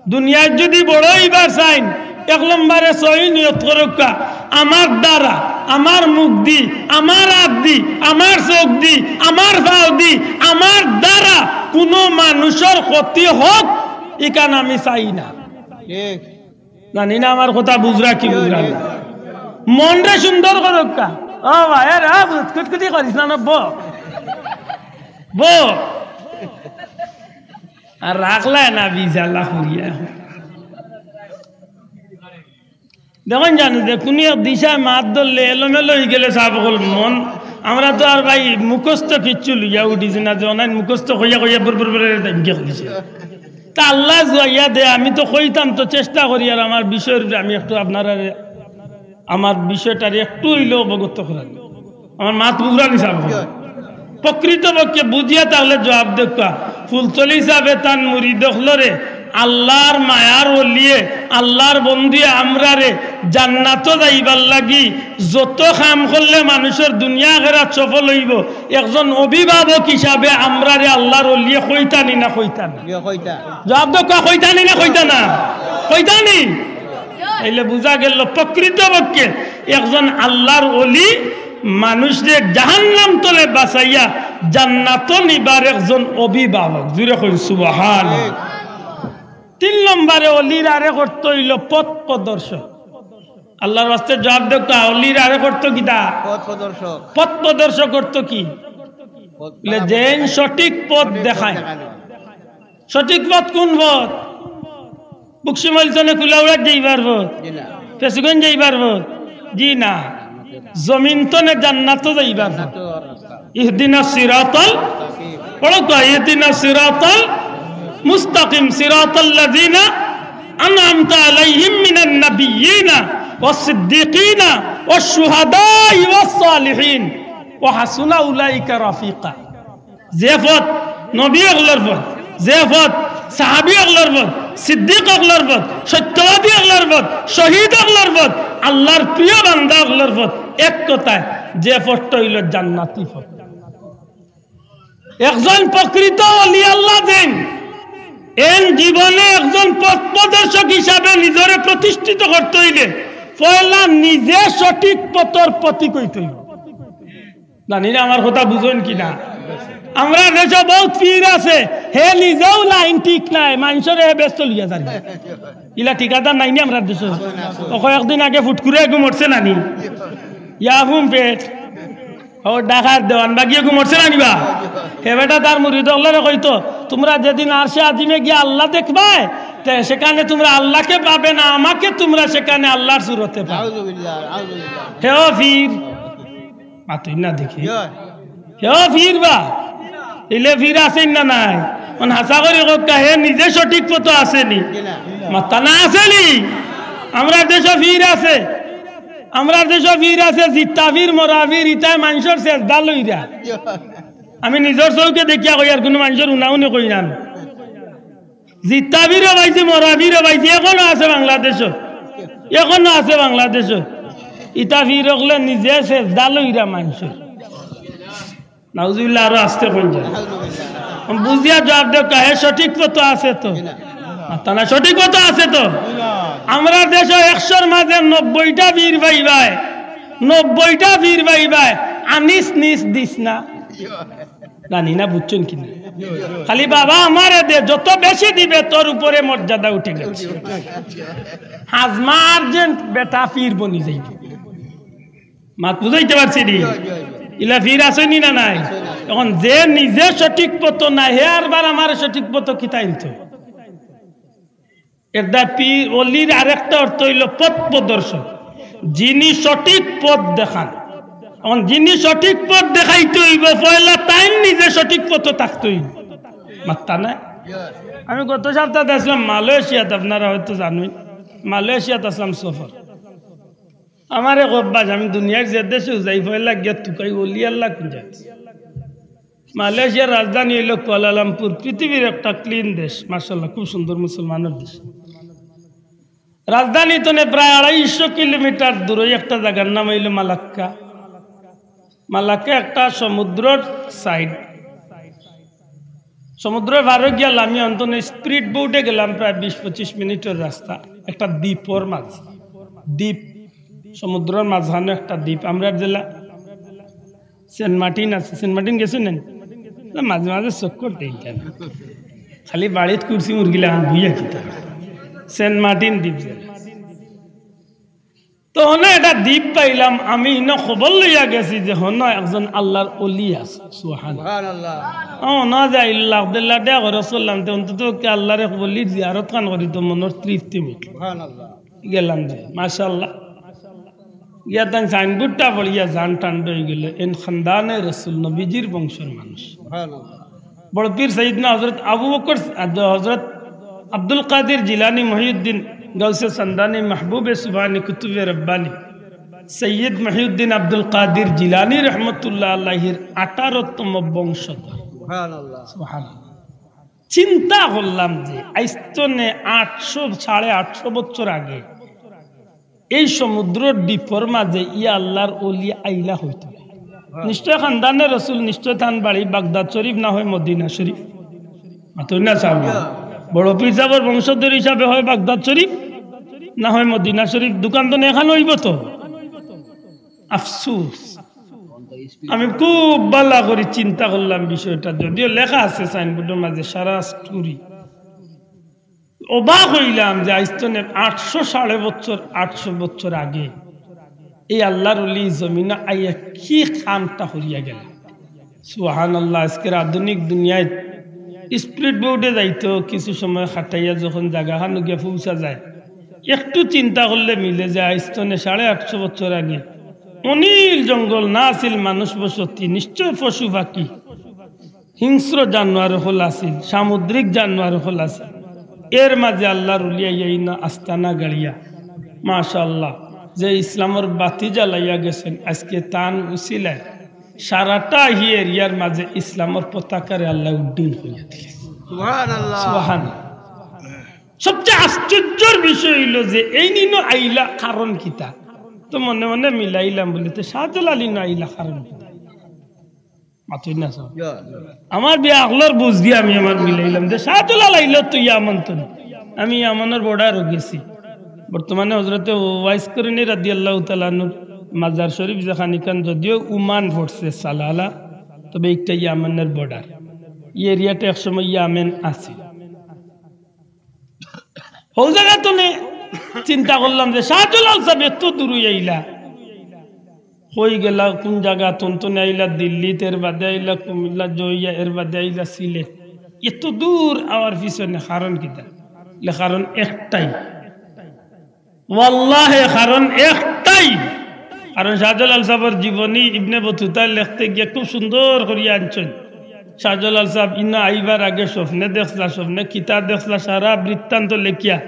দুনিয়াত যুদি বড় অইবার চাইন, এক নম্বরে সহি নিয়ত করউক্কা, "আমার দ্বারা, আমার মুখ দি, আমার আত দি, আমার চউখ দি, আমার পাও দি, আমার দ্বারা কুনু মানুষর ক্ষতি হউক, ইখান আমি চাই না।" ঠিক। জানি না আমার কথা বুঝরা কি বুঝরা না। মনরে সুন্দর করউক্কা। ও ভাই, এ রে, কুটকুটি করিস না, না, ব। ব। আর রাখলায় না বিজালা করিয়া। দেখইন জানো যে কুনু এক দিশায় মাত ধরলে এলোমেলো অইগেলে সাব অকল মন, আমরা তো আর ভাই মুখস্থ কিচ্ছু লইয়া উঠিছি না, যে অনাইন মুখস্থ কইয়া কইয়া বুর বুর বুর করে দাম গিয়া কইছে। তা আল্লায় জুয়াইয়া দে, আমি তো কইতাম তো চেষ্টা করি, আর আমার বিষয়র উপরে আমি একটু আপনারারে, আমার বিষয়টারে একটু অইলেও অবগত করার। আমার মাত বুঝরা নি সাব? প্রকৃতপক্ষে বুঝিয়া থাকলে জবাব দেউক্কা। ফুলতলি সাবে তান মুরিদ অকলরে আল্লাহর মায়ার ওলিয়ে আল্লাহর বন্ধুয়ে আমরারে জান্নাতো যাইবার লাগি যত কাম করলে মানুষর দুনিয়া আখেরাত সফল অইবো, একজন অভিভাবক হিসাবে আমরারে আল্লাহর অলিয়ে কইতা নি না কইতা না? জবাব দেউক্কা, কইতা নি না কইতা না? কইতা নি? তাইলে বুঝা গেল প্রকৃতপক্ষে একজন আল্লাহর অলি মানুষরে জাহান্নাম তনে বাঁচাইয়া জান্নাতো নিবার একজন অভিভাবক। জুরে কইন সুবহান। তিন নম্বরে অলির আরেক অর্থ অইলো পথ প্রদর্শক। আল্লাহর ওয়াস্তে জবাব দেউক্কা, অলির আরেক অর্থ কিতা? পথ প্রদর্শক। পথ প্রদর্শক অর্থ কি? পথ বলে, যেইন সঠিক পথ দেখায়। সঠিক পথ কোন পথ? বকশিমইল তনে কুলাউড়াত যাইবার পথ? জি না। ফেঞ্চুগঞ্জ যাইবার পথ? জি না। জমিন তনে জান্নাতো যাইবার পথ। জান্নাতর রাস্তা। ইহদিনাস সিরাতাল, পড়ো তো, ইহদিনাস সিরাতাল মুস্তাকিম, সিরাতাল্লাযিনা আনআমতা আলাইহিম মিনান নাবিয়্যিনা ওয়াস সিদ্দীকিনা ওয়াশ শুহাদাই ওয়াস সালিহিন ওয়া হাসুনা উলাইকা রাফিকা। যে পথ নবী অকলর পথ, যে পথ সাহাবী অকলর পথ, সিদ্দিক অকলর পথ, সত্যবাদী অকলর পথ, শহীদ অকলর পথ, আল্লাহর প্রিয় বান্দা অকলর পথ, এক কথায় যে পথটা অইলো জান্নাতি পথ। একজন প্রকৃত অলি আল্লাহ যেইন, এইন জীবনে একজন পথ প্রদর্শক হিসাবে নিজরে প্রতিষ্ঠিত করতে অইলে পয়লা নিজে সঠিক পথর পথিক অইতে অইবো। জানি না আমার কথা বুঝইন কি না। আমরার দেশো বউত পীর আছে, হে নিজেও লাইন ঠিক নায়, মানষরে হে বেহেস্তো লইয়া যার। ইলা ঠিকাদার নাই নি আমরার দেশো? ও কয়েকদিন আগে ফুটকুরে এগু মরছে না নি? ইয়াহুম পেট। ও ঢাকার দেওয়ানবাগি এগু মরছে না নি বা? হে বেটা তার মুরিদ অকলরে কইতো, "তুমরা যেদিন আরশে আজিমে গিয়া আল্লাহ দেখবায়, তে সেখানে তুমরা আল্লাহকে পাবে না, আমাকে তুমরা সেখানে আল্লাহর সুরতে পাবে।" নাউজুবিল্লাহ, নাউজুবিল্লাহ। হে ও পীর, মাতইন না দেখি। ইয়া। হে ও পীর বা, ইলে পীর আছইন না নাই? অন হাছা করি কউক্কা, হে নিজে সঠিক পথো আছে নি? জি না। মাতইন না, আছে নি? আমরার দেশো পীর আছে, আমরার দেশো পীর আছে, জিত্তা পীর, মরা পীর, ইতায় মানষর সেজদা লইরা। ইয়া। আমি নিজর চউখে দেখিয়া কই, আর কুনু মানষর হুনা হুনি কই না। জিত্তা পীরও পাইছি, মরা পীরও পাইছি, এখনো আছে বাংলাদেশো, এখনো আছে বাংলাদেশো। ইতা পীর অকলে নিজে সেজদা লইরা মানষর। নাউজুবিল্লাহ, আরো আস্তে কইন যায়। বুঝিয়া জবাব দেউক্কা, হে সঠিক পথো আছে তো? মাতইন না, সঠিক পথো আছে তো? আমরার দেশো একশোর মাঝে নব্বইটা পীর পাইবায়, নব্বইটা পীর পাইবায়, আনিস নিস দিস না। জানি না বুঝছইন কি না। খালি বাবা আমারে দে, যত বেশি দিবে তোর উপরে মর্যাদা উঠে গেছে। হাজমা আর্জেন্ট বেটা পীর বনি যাইবো। মাত বুঝাইতে পারছি নি? ইলা পীর আছইন নি না নাই? এখন যে নিজে সঠিক পথো নাই, হে আরবার আমারে সঠিক পথো কিতা আনতো? এরদায় পীর অলির আরেকটা অর্থ অইলো পথ প্রদর্শক, যিনি সঠিক পথ দেখান। এখন যিনি সঠিক পথ দেখাইতে অইবো, পয়লা তাইন নিজে সঠিক পথো থাকতে অইবো। মাতইন না? আমি গত সপ্তাহ আছলাম মালয়েশিয়াত, আপনারা হয়তো জানইন, মালয়েশিয়াত আছলাম সফর। আমার এক অভ্যাস, আমি দুনিয়ার যে দেশো যাই, পয়লা গিয়া তুকাই অলি আল্লাহ কুন জাগাত। মালয়েশিয়ার রাজধানী অইলো কুয়ালালামপুর, পৃথিবীর একটা ক্লিন দেশ, মাশাআল্লাহ, খুব সুন্দর মুসলমানর দেশ। রাজধানী তনে প্রায় আড়াইশো কিলোমিটার দূরে একটা জাগার নাম অইলো মালাক্কা। মালাক্কা একটা সমুদ্রর সাইড, সমুদ্রর পারো গিয়া লামি অন্তত স্পিড বোটে গেলাম, প্রায় বিশ পঁচিশ মিনিটর রাস্তা, একটা দ্বীপর মাঝে, দ্বীপ, সমুদ্রর মাঝখানো একটা দ্বীপ। আমরার জেলা সেন্ট মার্টিন আছে, সেন্ট মার্টিন গেছো নি? না, মাঝে মাঝে চক্কর দেই কেন, খালি বাড়িত কুরসি মুরগি লাগান বইয়া কিতা। সেন্ট মার্টিন দ্বীপ জেলা। তো অনো একটা দ্বীপ পাইলাম, আমি ইনো খবর লইয়া গেছি যে হনো একজন আল্লাহর অলি আছে। সুবহানাল্লাহ। সুবহানাল্লাহ। অনো যাই লাখ দেড় লাখ টেকা খরচ করলাম, তে অন্তত কি আল্লাহর এক অলির জিয়ারত খান করি তো মনর তৃপ্তি মিটলো। সুবহানাল্লাহ। গেলাম যে, মাশাআল্লাহ। গিয়া তান সাইনবোর্ডটা পড়িয়া জান টান অই গেল, এন খানদানে রসুল, নবীজির বংশর মানুষ। সুবহানাল্লাহ। বড় পীর সৈয়দনা হযরত আবু বকর, হযরত আব্দুল কাদির জিলানী মহিউদ্দিন গাউসে সান্দানী মাহবুবে সুবহানী কুতুবে রব্বানী সৈয়দ মহিউদ্দিন আব্দুল কাদির জিলানী রহমতুল্লাহ আলাইহির আঠারোতম বংশধর। সুবহানাল্লাহ। সুবহানাল্লাহ। চিন্তা করলাম যে আইজ তনে আটশো, সাড়ে আটশো বছর আগে এই সমুদ্রর ডিপর মাঝে ইয়া আল্লাহর অলি আইলা অইতো। নিশ্চয় খানদানে রসুল, নিশ্চয় তান বাড়ি বাগদাদ শরীফ না হয় মদিনা শরীফ। মাতইন না সাব। বড় পীর সাবর বংশধর হিসাবে হয় বাগদাদ শরীফ, না হয় মদিনা শরীফ। দোকান তো এখান অইবো তো। আফসোস, আমি খুব ভালা করি চিন্তা করলাম বিষয়টা, যদিও লেখা আছে সাইনবোর্ডর মাঝে সারা স্টোরি। অবাক অইলাম যে আইজ তনে আটশো, সাড়ে বছর, আটশো বছর আগে এই আল্লাহর অলি জমিনো আইয়া কি কামটা করিয়া গেলা। সুবহানাল্লাহ। আজকের আধুনিক দুনিয়াত স্পিড বোটে যাইতো, কিছু সময় খাটাইয়া যখন জাগাখানো গিয়া পৌঁছা যায়, একটু চিন্তা করলে মিলে যায় আইজ তনে সাড়ে আটশো বছর আগে অনিল জঙ্গল, না আছিল মানুষ বসতি, নিশ্চয় পশু পাখি, হিংস্র জানোয়ার অকল আছিল, সামুদ্রিক জানোয়ার অকল আছিল। এর মাঝে আল্লাহর অলি আইয়া ইনো আস্তানা গাড়িয়া, মাশাআল্লাহ, যে ইসলামর বাতি জ্বালাইয়া গেছইন, আজকে তান উসিলায় সারাটা হি এরিয়ার মাঝে ইসলামর পতাকারে আল্লায় উড্ডীন করিয়া দিলা। সুবহানাল্লাহ। সুবহানাল্লাহ। সবচেয়ে আশ্চর্যর বিষয় অইলো যে এইন ইনো আইলা কারণ কিতা? তো মনে মনে মিলাইলাম, বলি, "তে শাহজালাল ইনো আইলা কারণ কিতা?" মাতইন না সাব। আমার বিয়া আকলর বুঝ দিয়া আমি আমার মিলাইলাম যে শাহজালাল আইলো তো ইয়ামন তো। আমি ইয়ামনর বর্ডারো গেছি। বর্তমানে হজরতে ওয়াইস করনী রাদিয়াল্লাহু তাআলা আনহুর মাজার শরীফ যেখান, ইখান যদিও ওমান পড়ছে সালালা, তবে একটা ইয়ামেনর বর্ডার। ই এরিয়াটা একসময় ইয়ামেন আছিল। হউ জাগা তনে চিন্তা করলাম যে শাহজালাল সাব এত দূরই আইলা, কই গেলা, কোন জাগা তন তনে আইলা, দিল্লিত, এর বাদে আইলা কুমিল্লা, জইয়া, এর বাদে আইলা সিলেট, এত দূর আওয়ার পিছনে কারণ কিতা? বলে, কারণ একটাই, ওয়াল্লাহে, কারণ একটাই। কারণ শাহজালাল সাবর জীবনী ইবনে বতুতায় লেখতে গিয়া খুব সুন্দর করিয়া আনছইন। শাহজালাল সাব ইনো আইবার আগে স্বপ্নে দেখছলা, স্বপ্নে কিতা দেখছলা, সারা বৃত্তান্ত লেখিয়া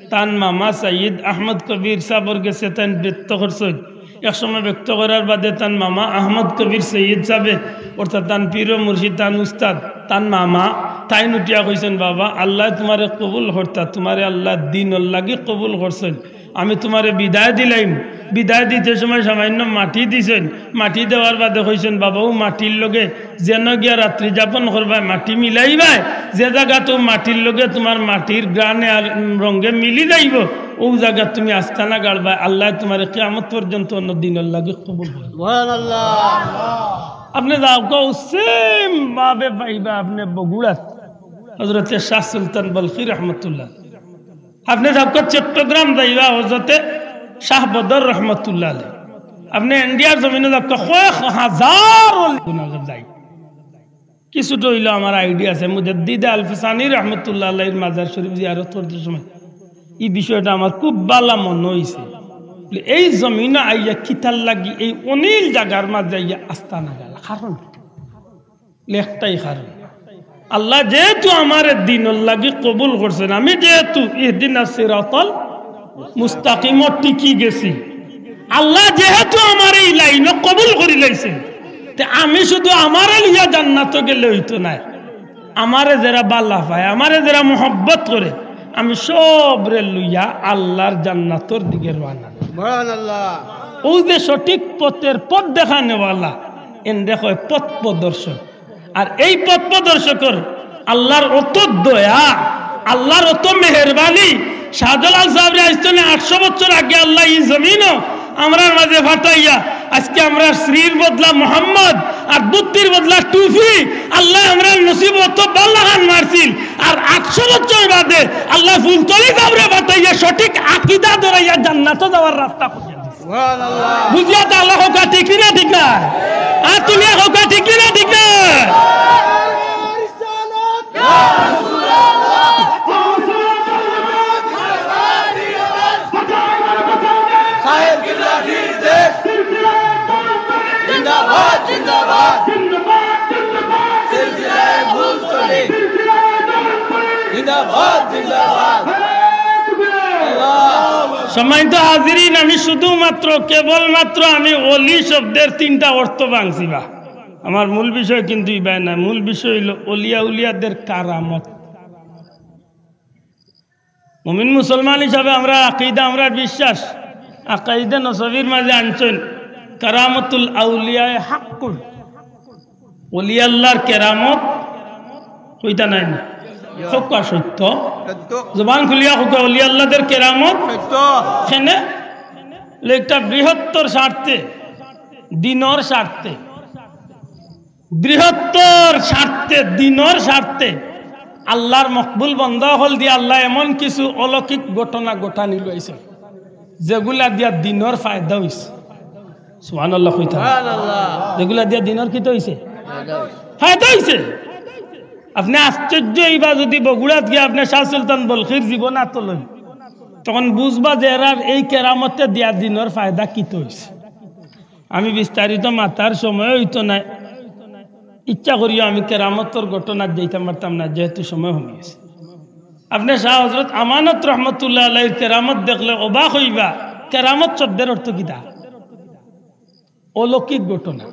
তান মামা সৈয়দ আহমদ কবির সাবর গেছে তাইন ব্যক্ত করছইন। এক সময় ব্যক্ত করার বাদে তান মামা আহমদ কবির সৈয়দ সাবে, অর্থাৎ তান পীর ও মুর্শিদ, তান উস্তাদ, তান মামা, তাইন উঠিয়া কইছইন, "বাবা, আল্লায় তুমারে কবুল করতা, তুমারে আল্লায় দিনর লাগি কবুল করছইন।" আমি তুমারে বিদায় দিলাইমু। বিদায় দিতে সময় সামান্য মাটি দিছইন। মাটি দেওয়ার বাদে কইছইন, "বাবা, অউ মাটির লগে যেন গিয়া রাত্রি যাপন করবায়, মাটি মিলাইবায়, যে জাগাত অউ মাটির লগে তুমার মাটির ঘ্রাণে আর রঙে মিলি যাইবো, অউ জাগাত তুমি আস্তানা গাড়বায়, আল্লায় তুমারে কিয়ামত পর্যন্ত অন্য দিনর লাগি কবুল করবা।" সুবহানাল্লাহ। আপনে যাউক্কা, অউ সেম ভাবে পাইবা আপনে বগুড়াত হজরতে শাহ সুলতান বলখি রহমতুল্লাহ। আপনে যাউক্কা চট্টগ্রাম যাইবা হজরতে শাহ বদর রহমতুল্লাহ আলাইহি। আপনে ইন্ডিয়ার জমিনো যাউক্কা কয়েক হাজার অলি গুনাগার যাই। কিছুটা অইলেও আমার আইডিয়া আছে। মুজাদ্দিদে আলফসানি রহমতুল্লাহ আলাইহির মাজার শরীফ জিয়ারত করতে সময় ই বিষয়টা আমার খুব ভালা মনো অইছে। বলে, এই জমিনো আইয়া কিতার লাগি এই অনিল জাগার মাঝে আইয়া আস্তানা গাড়লা? কারণ একটাই কারণ, আল্লায় যেহেতু আমারে দিনর লাগি কবুল করছইন, আমি যেহেতু ইহদিনাস সিরাতাল মুস্তাকিমো টিকি গেছি, আল্লায় যেহেতু আমারে ই লাইনো কবুল করিলাইছইন, তে আমি শুধু আমারে লইয়া জান্নাতো গেলে অইতো নায়। আমারে যেরা ভালা পায়, আমারে যেরা মহব্বত করে, আমি সবরে লইয়া আল্লার জান্নাতর দিকে রওয়ানা। সুবহানাল্লাহ। অউ যে সঠিক পথের পথ দেখানেওয়ালা, এনরে কয় পথ প্রদর্শক। আর এই পথ প্রদর্শকর আল্লার অত দয়া, আল্লার অত মেহেরবানি। শাহজালাল সাবরে আইজ তনে আটশো বছর আগে আল্লায় ই জমিনো আমরার মাঝে পাঠাইয়া আজকে আমরার শ্রীর বদলা মোহাম্মদ আর ধুতির বদলা টুপি, আল্লায় আমরার নসিবো অত ভালা খান মারছিল। আর আটশো বছর বাদে আল্লায় ফুলতলি সাবরে পাঠাইয়া সঠিক আকিদা ধরাইয়া জান্নাতো যাওয়ার রাস্তা করিয়া দিছে। সুবহানাল্লাহ। বুঝিয়া তে আল্লাহ কউক্কা, ঠিক নি না ঠিক নায়? আর তুলিয়া কউক্কা, ঠিক নি না ঠিক নায়? সাহেব কিবলা জিন্দাবাদ। জিন্দাবাদ, জিন্দাবাদ। সিলসিলায়ে ফুলতলি। জিন্দাবাদ, জিন্দাবাদ। আল্লাহ। সম্মানিত হাজিরিন, আমি শুধুমাত্র, কেবলমাত্র আমি অলি শব্দের তিনটা অর্থ ভাঙছি বা। আমার মূল বিষয় কিন্তু ইবায় না, মূল বিষয় অইলো অলিয়া উলিয়াদের কারামত। মুমিন মুসলমান হিসাবে আমরার আকিদা, আমরার বিশ্বাস, আকাইদে নসবির মাঝে আনছইন, কারামাতুল আউলিয়ায়ে হাক্কুন, ওলি আল্লাহর কেরামত কইতা নায় নি? কউক্কা সত্য। সত্য। জবান খুলিয়া কউক্কা, ওলি আল্লাহদের কেরামত। সত্য। কেনে? একটা বৃহত্তর স্বার্থে, দিনর স্বার্থে, বৃহত্তর স্বার্থে, দিনর স্বার্থে আল্লাহর মকবুল বন্দা অকল দিয়া আল্লায় এমন কিছু অলৌকিক ঘটনা ঘটানি লইছে, যেগুলা দিয়া দিনর ফায়দা অইছে। সুবহানাল্লাহ কইতা। সুবহানাল্লাহ। যেগুলা দিয়া দিনর কিতা অইছে? ফায়দা অইছে। ফায়দা অইছে। আপনে আশ্চর্য অইবা, যুদি বগুড়াত গিয়া আপনে শাহ সুলতান বলখির জীবন আতো লইন, তখন বুঝবা যে এরার এই কেরামতে দিয়া দিনর ফায়দা কিতা অইছে। আমি বিস্তারিত মাতার সময় অইতো নায়, ইচ্ছা করিও আমি কেরামতর ঘটনাত যাইতাম পারতাম না, যেহেতু সময় কমি গেছে। আপনে শাহ হজরত আমানত রহমতুল্লাহ আলাইহির কেরামত দেখলে অবাক অইবা। কেরামত শব্দের অর্থ কিতা? অলৌকিক ঘটনা।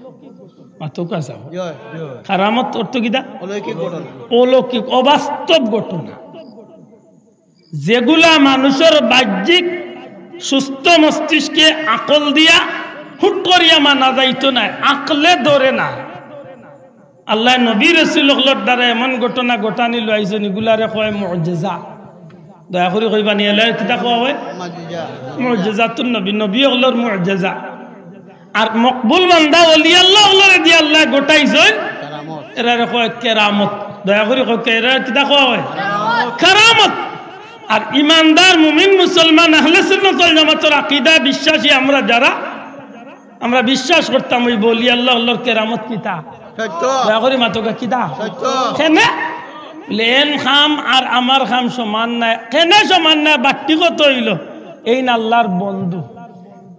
মাতউক্কা চাও। জি, জি। কেরামত অর্থ কিতা? অলৌকিক ঘটনা। অলৌকিক, অবাস্তব ঘটনা। যেগুলা মানুষর বাহ্যিক সুস্থ মস্তিষ্কে আকল দিয়া হুট করিয়া মানা যাইতো নায়, আকলে ধরে না। আল্লায় নবী রসুল অকলর দ্বারা এমন ঘটনা ঘটানি লইছইন, ইগুলারে কয় মুজিজা। দয়া করি কইবা নি, এলারে কিতা কওয়া অয়? মুজিজা। মুজিজাতুন নবী, নবী অকলর মুজিজা। আর মকবুল বান্দা ওলি আল্লাহ অকলরে দিয়া আল্লায় ঘটাইছইন, কেরামত। এরারে কয় কেরামত। দয়া করি কউক্কা, এরারে কিতা কওয়া অয়? কেরামত। কেরামত। আর ইমানদার মুমিন মুসলমান আহলে সুন্নাত ওয়াল জামাতর আকিদা বিশ্বাসী আমরা যারা, আমরা বিশ্বাস করতাম অউ ওলি আল্লাহ অকলর কেরামত কিতা? সত্য। দয়া করি মাতউক্কা কিতা? সত্য। কেনে? বলে, এন কাম আর আমার কাম সমান নায়। কেনে সমান নায়? বাট্টি কত অইলো? এইন আল্লাহর বন্ধু।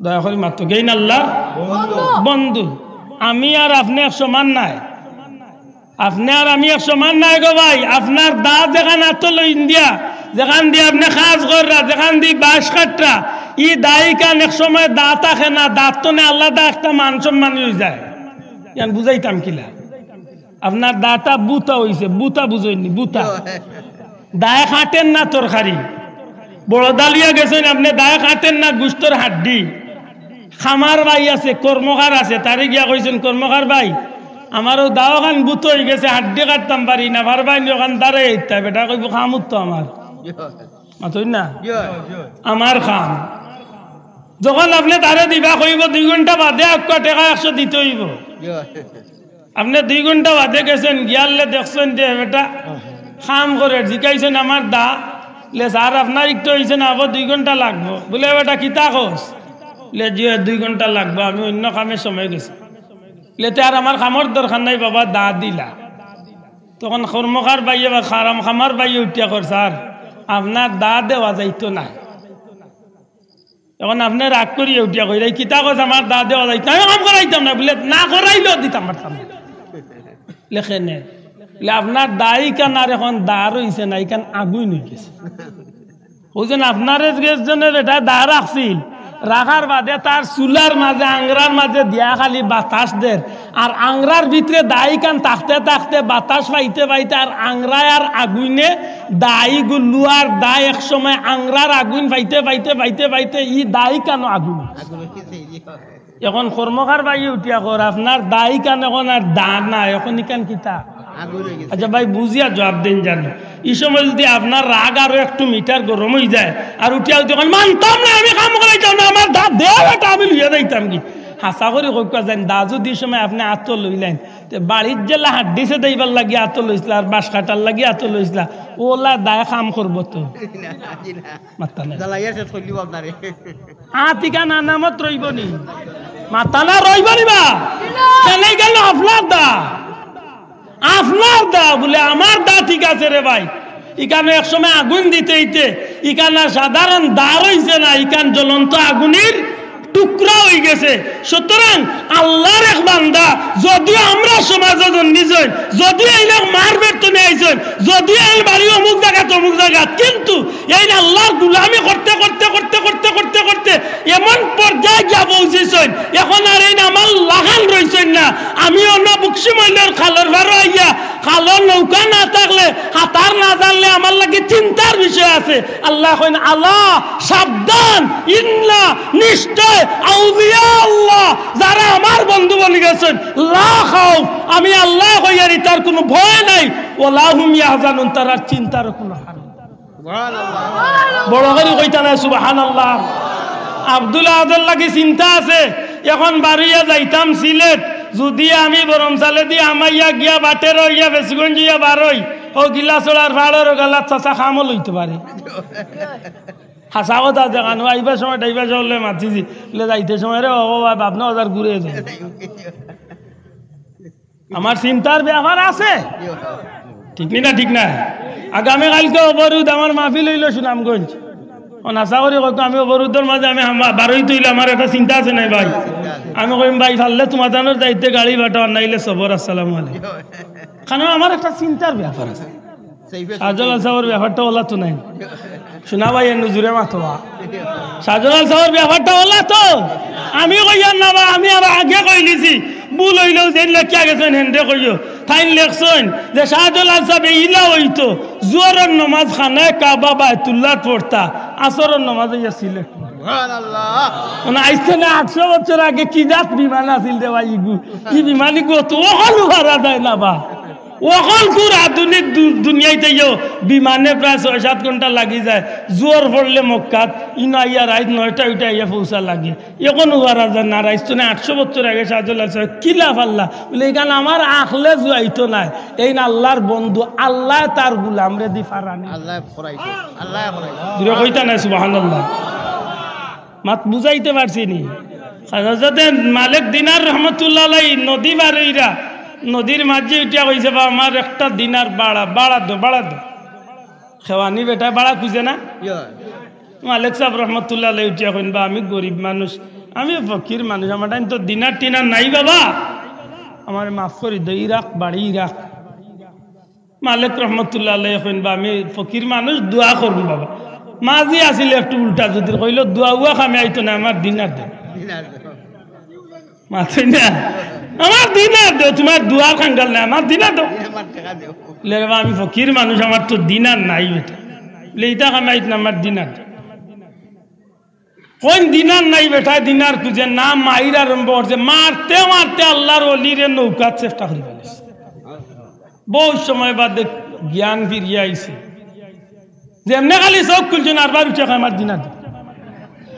দয়া করি মাতউক্কা, এইন আল্লাহর বন্ধু। বন্ধু। আমি আর আপনে এক সমান নায়। আপনে আর আমি এক সমান নায় গো ভাই। আপনার দা যেখান আতো লইন দিয়া, যেখান দি আপনে কাজ কররা, যেখান দি বাঁশ কাটরা, ই দায়িকান এক সময় দা থাকে না, দার তনে আলাদা একটা মান সম্মান অইযায়। ইয়ান বুঝাইতাম কিলা? আপনার দাটা বুতা অইছে, বুতা বুঝইন নি, বুতা। দায় কাটের না তরকারি। বড় দালিয়া গেছইন আপনে, দায় কাটের না গুস্তর হাড্ডি। খামার ভাই আছে, কর্মকার আছে, তারে গিয়া কইছইন, "কর্মকার ভাই, আমার অউ দাওখান বুত অইগেছে, হাড্ডি কাটতাম পারি না, পারবায় নি অখান দাঁড়াই আইতা?" বেটা কইবো, "কামত তো আমার।" মাতইন না? আমার কাম। যখন আপনে তারে দিবা কইবো, "দুই ঘন্টা বাদে আউক্কা, টেকা একশো দিতে অইবো।" আপনে দুই ঘন্টা বাদে গেছইন, গিয়ারলে দেখছইন যে বেটা কাম করের, জিকাইছইন, "আমার দা?" লে, "স্যার, আপনার একটু অইছে না, আবার দুই ঘন্টা লাগবো।" বলে, "বেটা, কিতা কস?" লে, "জি অয়, দুই ঘন্টা লাগবো, আমি অইন্য কামে সময় গেছি।" লে, "তে আর আমার কামর দরকার নাই বাবা, দা দিলা।" তখন কর্মকার ভাইয়ে বা খারাম খামার ভাইয়ে উঠিয়া কর, "স্যার, আপনার দা দেওয়া যাইতো না।" এখন আপনে রাগ করিয়া উঠিয়া কইরা, "এই কিতা কস, আমার দা দেওয়া যাইতো না, আমি কাম করাইতাম না।" বলে, "না করাইলেও দিতাম পারতাম না।" লে কেনে? বলে, "আপনার দা ইখান আর এখন দা রইছে না, ইখান আগুইন অইগেছে।" অউ যেন আপনারে যে জনে বেটা দা রাখছিল, রাখার বাদে তার চুলার মাঝে, আংরার মাঝে দিয়া খালি বাতাস দের, আর আংরার ভিতরে দা ইখান থাকতে থাকতে, বাতাস পাইতে পাইতে, আর আংরায় আর আগুইনে দা ইগু লুয়ার দা এক সময় আংরার আগুইন পাইতে পাইতে পাইতে পাইতে ই দা ইখানও আগুইন। আগুন অইছে, জি। এখন কর্মকার ভাইয়ে উঠিয়া কর, "আপনার দা ইখান এখন আর দা না, এখন ইখান কিতা?" আগুন অইগেছে। আচ্ছা ভাই, বুঝিয়া জবাব দেইন জানো। ই সময় যুদি আপনার রাগ আরো একটু মিটার গরম অইযায়, আর উঠিয়া যুদি কইন, "মানতাম না, আমি কাম করাইতাম না, আমার দা দেও, ইটা আমি লইয়া যাইতাম কি।" হাছা করি কউক্কা যাইন, দা যুদি ই সময় আপনে আতো লইলাইন, তে বাড়িত যেলা হাড্ডি ছেদাইবার লাগি আতো লইছলা, আর বাঁশ কাটার লাগি আতো লইছলা, অউলা দায় কাম করবো তো? না, জি না। মাততা নায়। জ্বালাইয়া শেষ করিলিবো আপনারে। আত ইখান আনামত রইবো নি? মাততা না, রইবো নি বা? কেনে গেল আপনার দা? আপনার দা বলে, "আমার দা ঠিক আছে রে ভাই, ইখানো এক সময় আগুন দিতে দিতে ইখান আর সাধারণ দা রইছে না, ইখান জ্বলন্ত আগুনের টুকরা অইগেছে।" সুতরাং আল্লাহর এক বান্দা, যদিও আমরা সমাজো জন্মিছইন, যদিও এইন মারবের তনে আইছইন, যদিও এইন বাড়ি অমুক জাগাত, অমুক জাগাত, কিন্তু এইন আল্লাহর গুলামি করতে, করতে, করতে, করতে, করতে, করতে এমন পর্যায়ে গিয়া পৌঁছিছইন, এখন আর এইন আমার লাখান রইছইন না। আমি অনো বকশি মইলর খালর পারো আইয়া কালো নৌকা না থাকলে, হাতার না জানলে আমার লাগি চিন্তার বিষয় আছে। আল্লায় কইন, আলা, সাবধান, ইন্না, নিশ্চয়, আউলিয়া আল্লাহ, যারা আমার বন্ধু বনি গেছইন, লা খাউফ, আমি আল্লায় কইয়ার ইতার কুনু ভয় নাই, ওয়ালা হুম ইয়াহজানুন, তারার চিন্তারও কুনু হার নাই। বড় করি কইতা নায় সুবহানাল্লাহ। আব্দুল আহাদর লাগি চিন্তা আছে, এখন বারইয়া যাইতাম সিলেট, যুদি আমি বরমসালেদি হামাইয়া গিয়া বাটের অইয়া ফেঞ্চুগঞ্জ অইয়া বারই, অউ গিলাছড়ার পাড়র অউ গালাত চাচা কামও লইতো পারে। হাছা কথা যেখান, আইবার সময় ড্রাইভার সাবরে মাতিছি, বুলে, যাইতে সময় রে, ও ভাই, ভাবনা ওজার ঘুরে যাও। আমার চিন্তার ব্যাপার আছে, ঠিক নি না? ঠিক না? আগামী কাইলকে অবরোধ, আমার মাহফিল অইলো সুনামগঞ্জ। অখন আশা করি কইতো, আমি অবরোধর মাঝে আমি হামা-, বারইতো অইলে আমার একটা চিন্তা আছে নাই ভাই? আমি কইম, ভাই, পারলে তুমার জানোর দায়িত্বে গাড়ি পাঠাও, আর নাইলে সবর, আসসালামু আলাইকুম। কারণ আমার একটা চিন্তার ব্যাপার আছে। শাহজালাল সাবর ব্যাপারটা ওলা তো নাই। শোনা ভাই, এর নজরে মাতো বা। শাহজালাল সাবর ব্যাপারটা ওলা তো। আমি কইয়ার না বা, আমি আবার আগে কইলিছি। ভুল অইলেও যেন লেখিয়া গেছইন, হেনরে কইও। তাইন লেখছইন যে শাহজালাল সাবে ইলা অইতো, জোহরর নমাজ খানায় কাবা বায়তুল্লাত পড়তা, আসরর নমাজ অইয়া সিলেট। সুবহানাল্লাহ। মানে, আইজ থনে আটশো বছর আগে কি জাত বিমান আছিল রে ভাই ইগু? ই বিমান ইগু তো অকল উড়া যায় না বা। অকল কুর আধুনিক দু-, দুনিয়াইত আইয়াও বিমানে প্রায় ছয় সাত ঘন্টা লাগি যায়। জোহর পড়লে মক্কাত, ইনো আইয়া রাইত নয়টা উঠে আইয়া পৌঁছা লাগে। অখন উড়া যায় না, আইজ থনে আটশো বছর আগে শাহজালাল সাবে কিলা পারলা? বুলে, ইখান আমার আখলে জুয়াইতো নায়। এইন আল্লার বন্ধু, আল্লায় তার গুলামরে দি পারানি। আল্লায় করাইছে, আল্লায় করাইছে। জোরে কইতা নায় সুবহানাল্লাহ। মাত বুঝাইতে পারছি নি? হযরতে মালিক দিনার রহমতুল্লাহ আলাইহি নদী পার অইরা, নদীর মাঝে উঠিয়া কইছে, "বা, আমার একটা দিনার বাড়া, বাড়া দেও, বাড়া দেও।" খেওয়ানি বেটায় বাড়া খুজে না? ইয়া। মালিক সাব রহমতুল্লাহ আলাইহি উঠিয়া কইন, "বা, আমি গরিব মানুষ, আমি ফকির মানুষ, আমার টাইম তো দিনার টিনার নাই বাবা, আমারে মাফ করি দেও, ইরাক বাড়ি ইরাক।" মালিক রহমতুল্লাহ আলাইহি কইন, "বা, আমি ফকির মানুষ, দোয়া করুন বাবা।" মাঝি আছিল একটু উল্টা, যদি কইল, "দোয়া উয়া কামে আইতো না, আমার দিনার দেও।" দিনার দেও। মাতই না, "আমার দিনার দেও, তুমার দোয়ার কাঙ্গাল না, আমার দিনার দেও।" আমার টেকা দেও। লে রে বা, আমি ফকির মানুষ, আমার তো দিনার নাই বেটা। লে, "ইতা কামে আইতো না, আমার দিনার দেও।" কইন দিনার নাই বেটায়, দিনার খুজে না, মাইর আরম্ভ করছে, মারতে মারতে আল্লার অলিরে নৌকাত চেষ্টা করি ফেলেছে। বহুত সময় বাদে জ্ঞান ফিরিয়া আইছে, যেমনে খালি চোখ খুলছে না, আরবার উঠে কয়, "আমার দিনার দে।"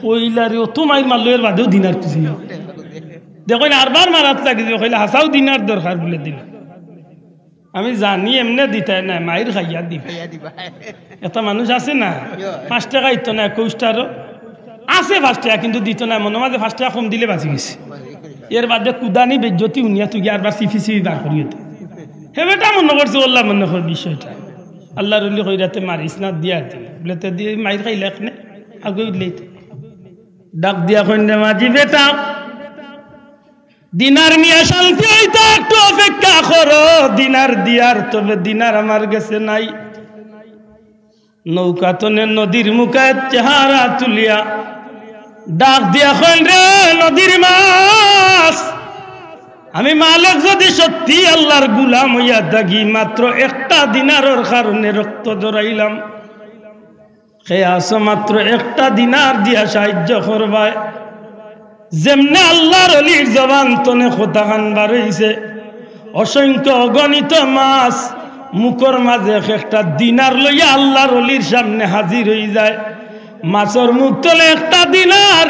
কইলা রে, অত মাইর মারলো, এর বাদেও দিনার খুজে। দেখইন, আরবার মারাত লাগি যে কইলা, "হাছাউ দিনার দরকার," বুলে দিনার। আমি জানি এমনে দিতায় নায়, মাইর খাইয়া দিবা। খাইয়া দিবা। একটা মানুষ আছে না, ইয়ো। পাঁচ টেকা দিতো না, একুশ টেকারও আছে পাঁচ টেকা, কিন্তু দিতো না, মনে মাঝে পাঁচ টেকা কম দিলে বাঁচি গেছে। এর বাদে কুদানি বেজ্জতি হুনিয়া তুই আরবার সিফি সিফি বার করি হতো। হে বেটা মনে করছে, আল্লাহ মনে কর বিষয়টা। আল্লার অলি কইরা তে মারিস না, দিয়া দিল। বুলে, "তে দিয়ে মাইর খাইলে এখানে আগে উঠলেই তো।" ডাক দিয়া কইন রে, "মাঝি বেটা, দিনার নিয়া শান্তি অইতা একটু অপেক্ষা করো, দিনার দিয়ার, তবে দিনার আমার গেছে নাই।" নৌকা তনে নদীর মুখায় চেহারা তুলিয়া ডাক দিয়া কইন, "রে নদীর মাছ, আমি মালিক যদি সত্যি আল্লার গুলাম অইয়া থাকি, মাত্র একটা দিনারর কারণে রক্ত ঝরাইলাম।" কে আছো মাত্র একটা দিনার দিয়া সাহায্য করবায়? যেমনে আল্লার অলির জবান তনে কথাখান বার অইছে, অসংখ্য অগণিত মাছ মুখর মাঝে এক একটা দিনার লইয়া আল্লার অলির সামনে হাজির অই যায়। মাছর মুখ তনে একটা দিনার,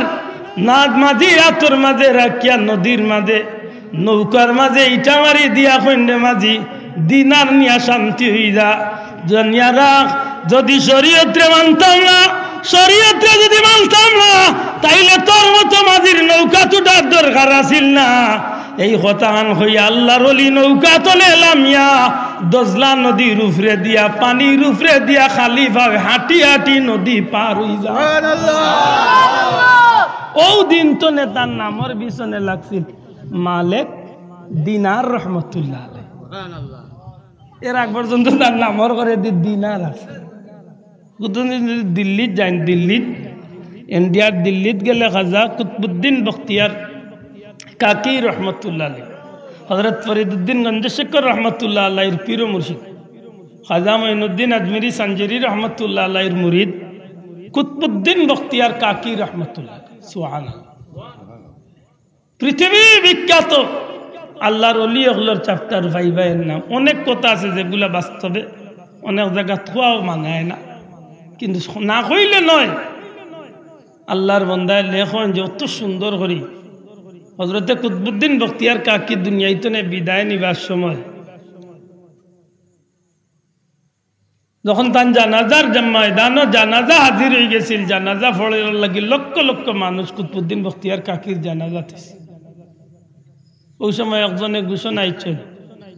নাদ মাঝি আতর মাঝে রাখিয়া নদীর মাঝে নৌকার মাঝে ইটা মারি দিয়া কইন রে, "মাঝি, দিনার নিয়া শান্তি অই যা, জানিয়া রাখ, যদি শরীয়তরে মানতাম না, শরীয়তরে যদি মানতাম না, তাইলে তোর মতো মাঝির নৌকাত উঠার দরকার আছিল না।" এই কথাখান কইয়া আল্লার অলি নৌকা তনে লামিয়া দজলা নদীর উপরে দিয়া, পানির উপরে দিয়া খালি পাওয়ে হাঁটি হাঁটি নদী পার অই যা। সুবহানাল্লাহ। অউ দিন তনে তার নামর পিছনে লাগছিল মালিক দিনার রহমতুল্লাহ আলাইহি। সুবহানাল্লাহ। এর আগ পর্যন্ত তার নামর করে দি-, দিনার আছে। কুতুবদিন যদি দিল্লিত যাইন, দিল্লিত, ইন্ডিয়ার দিল্লিত গেলে খাজা কুতুবুদ্দিন বখতিয়ার কাকি রহমতুল্লাহ আলাইহি। হযরত ফরিদুদ্দিন গঞ্জশেখর রহমতুল্লাহ আলাইহির পীর ও মুর্শিদ, খাজা মঈনুদ্দিন আজমিরি সাঞ্জেরি রহমতুল্লাহ আলাইহির মুরিদ, কুতবুদ্দিন বখতিয়ার কাকি রহমতুল্লাহ। সুবহানাল্লাহ। পৃথিবী বিখ্যাত আল্লাহর ওলি অকলর chapter পাইবা এর নাম। অনেক কথা আছে যেগুলা বাস্তবে অনেক জাগাত কওয়াও মানায় না, কিন্তু না কইলে নয়। আল্লাহর বন্দায় লেখইন যে অত সুন্দর করি হযরতে কুতবুদ্দিন বখতিয়ার কাকি দুনিয়াইতনে বিদায় নিবার সময় যখন তান জানাজার জা-, ময়দানো জানাজা হাজির অইগেছিল, জানাজা পড়ার লাগি লক্ষ লক্ষ মানুষ কুতবুদ্দিন বখতিয়ার কাকির জানাজাত আইছে। অউ সময় একজনে ঘোষণা আইছে,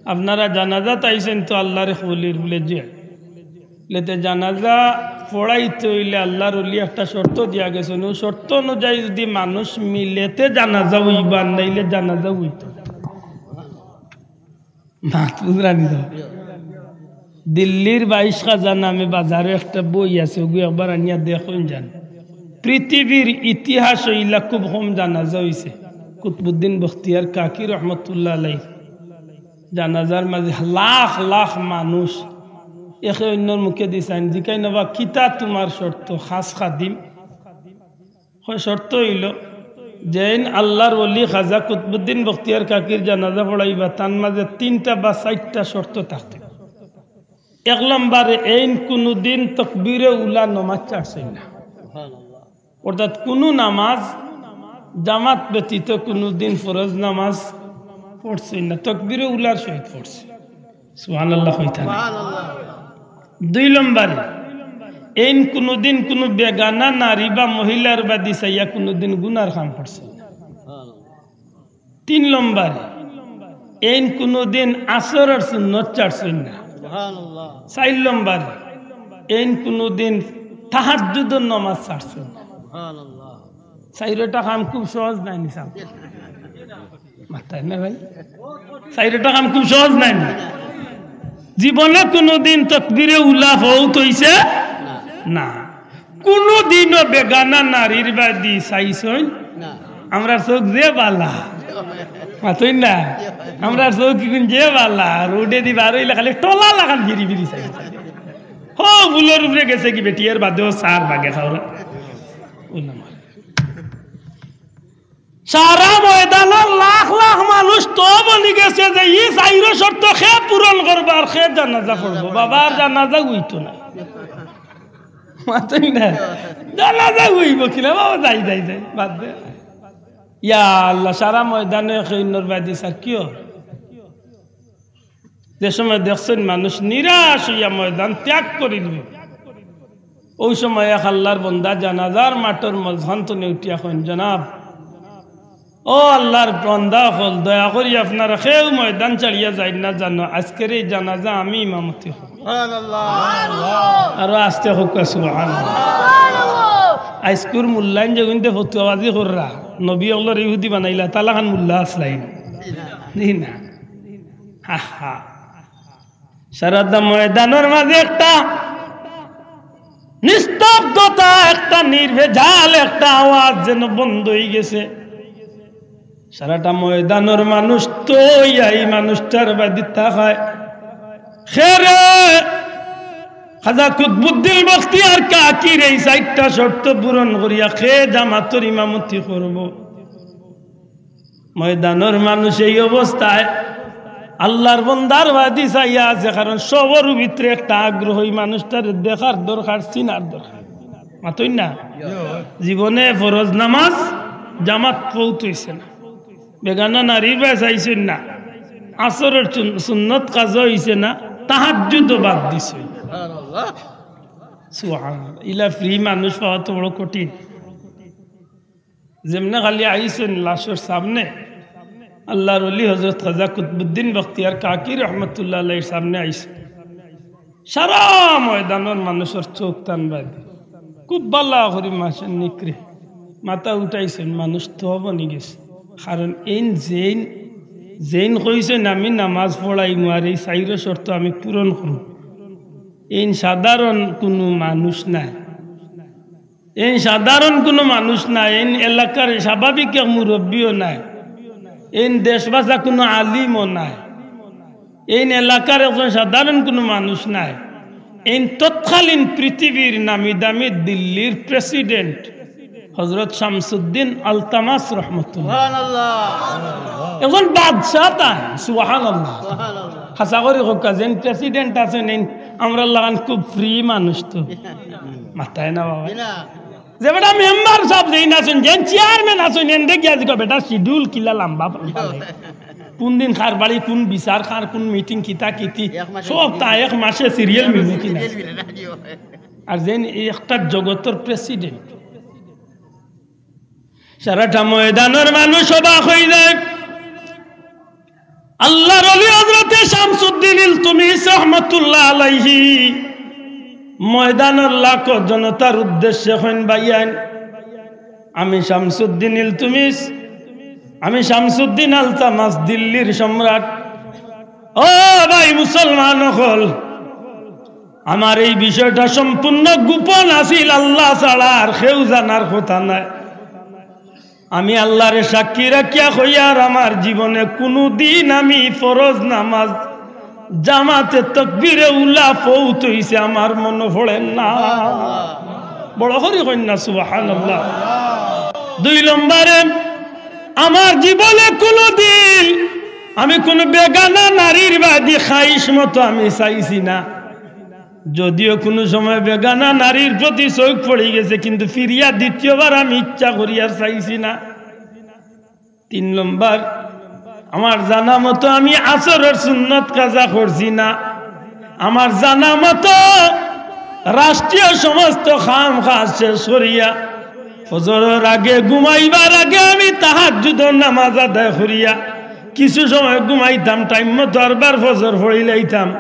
"আপনারা জানাজাত আইছেন তো আল্লাহর এক ওলির?" বুলে, "জি।" বুলে, "তে জানাজা পড়াইতে অইলে আল্লাহর ওলি একটা শর্ত দিয়া গেছেন, অউ শর্ত অনুযায়ী যুদি মানুষ মিলে তে জানাজা অইবো, আর নাইলে জানাজা অইতো না।" মাত বুঝরানি তো? দিল্লির বাইশ খাজা নামে বাজারো একটা বই আছে, অগু একবার আনিয়া দেখইন যান। পৃথিবীর ইতিহাসো ইলা খুব কম জানাজা অইছে। কুতবুদ্দিন বখতিয়ার কাকি রহমতুল্লাহ আলাইহির জানাজার মাঝে লাখ লাখ মানুষ একে অইন্যর মুখে দি চাইন, জিকাইন, "ওবা, কিতা তুমার শর্ত?" খাস খাদিম কয়, "শর্ত অইলো, যেইন আল্লাহর ওলি খাজা কুতবুদ্দিন বখতিয়ার কাকির জানাজা পড়াইবা, তান মাঝে তিনটা বা চাইরটা শর্ত থাকতো।" এক নম্বরে, এইন কুনুদিন তকবিরে উলা নমাজ ছাড়ছইন না। অর্থাৎ কুনু নামাজ জামাত ব্যতীত কুনুদিন ফরজ নামাজ পড়ছইন না, তকবিরে উলার সহিত পড়ছইন। সুবহানাল্লাহ কইতা না? দুই নম্বরে, এইন কুনুদিন কুনু বেগানা নারী বা মহিলার বাদি চাইয়া কুনুদিন গুনার কাম করছইন না। তিন নম্বরে, এইন কুনুদিন আসরর সুন্নত ছাড়ছইন না। চাইর নম্বরে, এইন কুনুদিন তাহাজ্জুদর নামাজ ছাড়ছইন না। চাইরোটা কাম খুব সহজ নায় নি সাব? মাতইন না ভাই? চাইরোটা কাম খুব সহজ নায় নি? জীবনে কুনুদিন তকবিরে উলা ফৌত অইছে না। কুনুদিনও বেগানা নারীর বাদি চাইছইন না। আমরার চউখ যে বালা, মাতইন না? আমরার চউখ ইগুন যে বালা, রোডেদি বার অইলে খালি টলা লাখান ফিরি ফিরি চাই। হো, ফুলর উপরে গেছে কি বেটিয়ার বাদেও সার বাগে খাওরা। সারা ময়দানর লাখ লাখ মানুষ তো বনি গেছে যে ই চাইরো শর্ত কে পূরণ করবো আর কে জানাজা পড়বো। বাবার জানাজা অইতো না। মাতইন না? জানাজা অইবো কিলা বাবা, যাই, যাই, যাই, বাদ দে। ইয়া আল্লাহ, সারা ময়দানে খেইনর বাদি স্যার কিয়? যে সময় দেখছইন মানুষ নিরাশ অইয়া ময়দান ত্যাগ করি দিবো, অউ সময় এক আল্লাহর বন্দা জানাজার মাঠর মজহান তনে উঠিয়া কইন, "জনাব, ও আল্লাহর বন্দা অকল, দয়া করি আপনারা কেউ ময়দান ছাড়িয়া যাইন না জানো, আজকের এই জানাজা আমি ইমামতি করমু।" আরো আস্তে কউক্কা, সুবহানাল্লাহ। আইজকুর মুল্লাইন যেগুইনতে ফতুয়াবাজি কররা, নবী অকলর ইহুদি বানাইলা, তালাখান মুল্লা আছলাইন। জি না। হা হা। সারাটা ময়দানর মাঝে একটা নিস্তব্ধতা, একটা নির্ভেজাল, একটা আওয়াজ যেন বন্ধ অইগেছে। সারাটা ময়দানর মানুষ তো এই মানুষটার বাদি তাকায়। "কে রে? খাজা কুতবুদ্দিন বখতিয়ার কাকির এই চাইরটা শর্ত পূরণ করিয়া কে জামাতর ইমামতি করবো?" ময়দানর মানুষ এই অবস্থায় আল্লাহর বন্দার বাদি চাইয়া আছে, কারণ সবর ভিতরে একটা আগ্রহ, এই মানুষটারে দেখার দরকার, চিনার দরকার। মাতইন না? জীবনে ফরজ নামাজ জামাত ফৌত অইছে না, বেগানা নারীর বায় চাইছইন না, আসরর সুন-, সুন্নত কাজা অইছে না, তাহাজ্জুদও বাদ দিছইন। সুবহানাল্লাহ। ইলা ফ্রি মানুষ পাওয়া তো বড় কঠিন। যেমনে খালি আইছইন লাশর সামনে, আল্লাহর ওলি হযরত খাজা কুতবুদ্দিন বখতিয়ার কাকি রহমতুল্লাহ আলাইহির সামনে আইছইন। সারা ময়দানর মানুষর চউখ তান বাদি। খুব বালা করি মাসে নিকরে মাথা উঠাইছইন, মানুষ তো বনি গেছে। কারণ এইন যেইন, যেইন কইছইন, "আমি নামাজ পড়াইমু আর এই চাইরো শর্ত আমি পূরণ করমু।" এইন সাধারণ কুনু মানুষ নায়। এইন সাধারণ কুনু মানুষ নায়, এইন এলাকার স্বাভাবিক এক মুরব্বিও নায়। এইন দেশবাসা কুনু আলিমও নায়, এইন এলাকার একজন সাধারণ কুনু মানুষ নায়, এইন তৎকালীন পৃথিবীর নামি দামি দিল্লির প্রেসিডেন্ট হজরত শামসুদ্দিন আলতামাস রহমতুল্লাহ। সুবহানাল্লাহ। একজন বাদশাহ তাইন, সুবহানাল্লাহ। সুবহানাল্লাহ। হাছা করি কউক্কা, যেইন প্রেসিডেন্ট আছইন, এইন আমরার লাখান খুব ফ্রি মানুষ তো। মাতইন না বাবা। জি না। যে বেটা মেম্বার সাব যেইন আছইন, যেইন চেয়ারম্যান আছইন, এনরে গিয়া জিগাও, বেটা শিডিউল কিলা লাম্বা ফালাইলে। কুন দিন কার বাড়ি, কুন বিচার, কার কুন মিটিং, কিতা কিতি, এক মাসে সব তা এক মাসে সিরিয়াল মিলবো কিনা। সিরিয়াল মিলে না, জি অয়। আর যেইন এই একটা জগতর প্রেসিডেন্ট, সারাটা ময়দানর মানুষ অবাক অইযায়। আল্লাহর ওলি হযরতে শামসুদ্দিন ইলতুমিস রহমাতুল্লাহ আলাইহি ময়দানর লাখো জনতার উদ্দেশ্যে কইন, "ভাইয়াইন, আমি শামসুদ্দিন ইলতুমিস, আমি শামসুদ্দিন আলতামাস, দিল্লির সম্রাট। ও ভাই মুসলমান অকল, আমার এই বিষয়টা সম্পূর্ণ গোপন আছিল, আল্লাহ ছাড়া আর কেউ জানার কথা নায়। আমি আল্লাহরে সাক্ষী রাখিয়া কইয়ার, আমার জীবনে কুনুদিন আমি ফরজ নামাজ জামাতে তকবিরে উলা ফৌত অইছে আমার মনো পড়ের না।" বড় করি কইন না, সুবহানাল্লাহ। দুই নম্বরে, আমার জীবনে কুনুদিন আমি কুনু বেগানা নারীর বাদি খাইশ মতো আমি চাইছি না। যদিও কুনু সময় বেগানা নারীর প্রতি চউখ পড়ি গেছে, কিন্তু ফিরিয়া দ্বিতীয়বার আমি ইচ্ছা করিয়ার চাইছি না। তিন নম্বর, আমার জানা মতো আমি আসরর সুন্নত কাজা করছি না। আমার জানা মতো রাষ্ট্রীয় সমস্ত কাম কাজ শেষ করিয়া ফজরর আগে, ঘুমাইবার আগে আমি তাহাজ্জুদর নামাজ আদায় করিয়া কিছু সময় ঘুমাইতাম, টাইম মতো আরবার ফজর পড়িলাইতাম।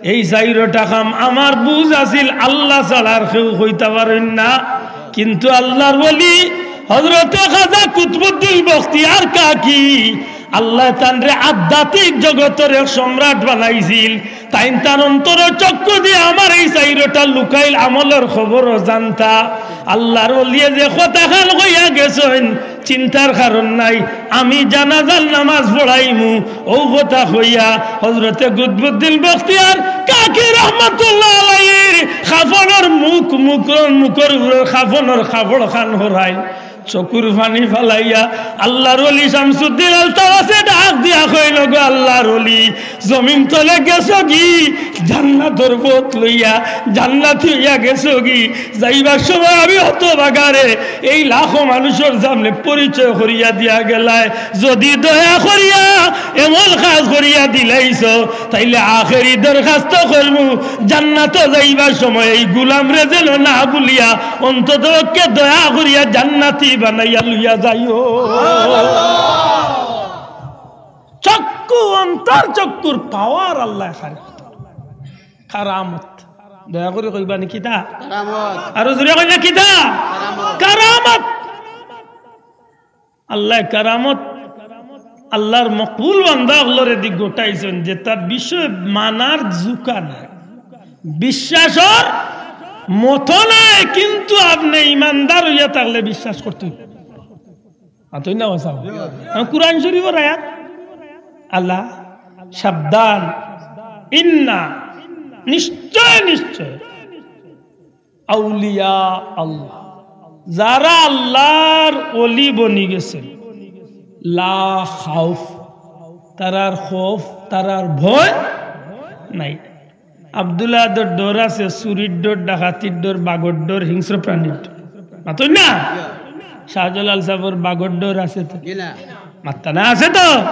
এই চাইরোটা কাম আমার বুঝ আছিল, আল্লাহ ছাড়া আর কেউ কইতা পারইন না। কিন্তু আল্লাহর ওলি হযরতে খাজা কুতবুদ্দিন বখতিয়ার কাকি, আল্লায় তানরে আধ্যাত্মিক জগতর এক সম্রাট বানাইছিল। তাইন তান অন্তরর চক্ষু দিয়া আমার এই চাইরোটা লুকাইল আমলর খবরও জানতা। আল্লাহর ওলিয়ে যে কথাখান কইয়া গেছইন, চিন্তার কারণ নাই। আমি জানাজার নামাজ পড়াইমু, অউ কথা কইয়া হযরতে কুতবুদ্দিন বখতিয়ার কাকি রহমাতুল্লাহ আলাইহির কাফনর মুখ, মুখর, মুখর উপরে কাফনর কাপড় খান হরাইন, চকুর পানি ফালাইয়া আল্লাহর ওলি শামসুদ্দিন আলতামাসে ডাক দিয়া কইল, "গো আল্লাহর ওলি, জমিন তলে গেছো গি জান্নাতর পথ লইয়া, জান্নাতি অইয়া গেছো গি? যাইবার সময় আমি হতভাগারে এই লাখো মানুষর সামনে পরিচয় করিয়া দিয়া গেলায়। যদি দয়া করিয়া এমন কাজ করিয়া দিলাইছো, তাইলে আখেরি দরখাস্ত করমু, জান্নাতো যাইবার সময় এই গুলামরে যেন না ভুলিয়া অন্তত পক্ষে দয়া করিয়া জান্নাতি বানাইয়া লইয়া যাইও।" চক্ষু, অন্তর চক্ষুর পাওয়ার আল্লায় খালি। কারামত। দয়া করি কইবা নি কিতা? কারামত। আরো জোরে কইন না কিতা? কারামত। কারামত। আল্লায় কারামত, আল্লাহর মকবুল বান্দা অকলরে দি ঘটাইছইন, যেটা বিষয় মানার জুকা নাই, বিশ্বাসর মতো নাই, কিন্তু আপনে ইমানদার অইয়া থাকলে বিশ্বাস করতে অইবো। মাতইন না বাসাও। কারণ কুরআন শরীফর আয়াত, আল্লাহ, সাবধান, ইন্না, নিশ্চয়, নিশ্চয়, আউলিয়া আল্লাহ, যারা আল্লাহর ওলি বনি গেছে, লা খাউফ, তারার খৌফ, তারার ভয় নাই। আব্দুল আহাদর ডর আছে, চুরির ডর, ডাকাতির ডর, বাঘর ডর, হিংস্র প্রাণীর ডর। মাতইন না? শাহজালাল সাবর বাঘর ডর আছে তো? জি না। মাতইন না, আছে তো?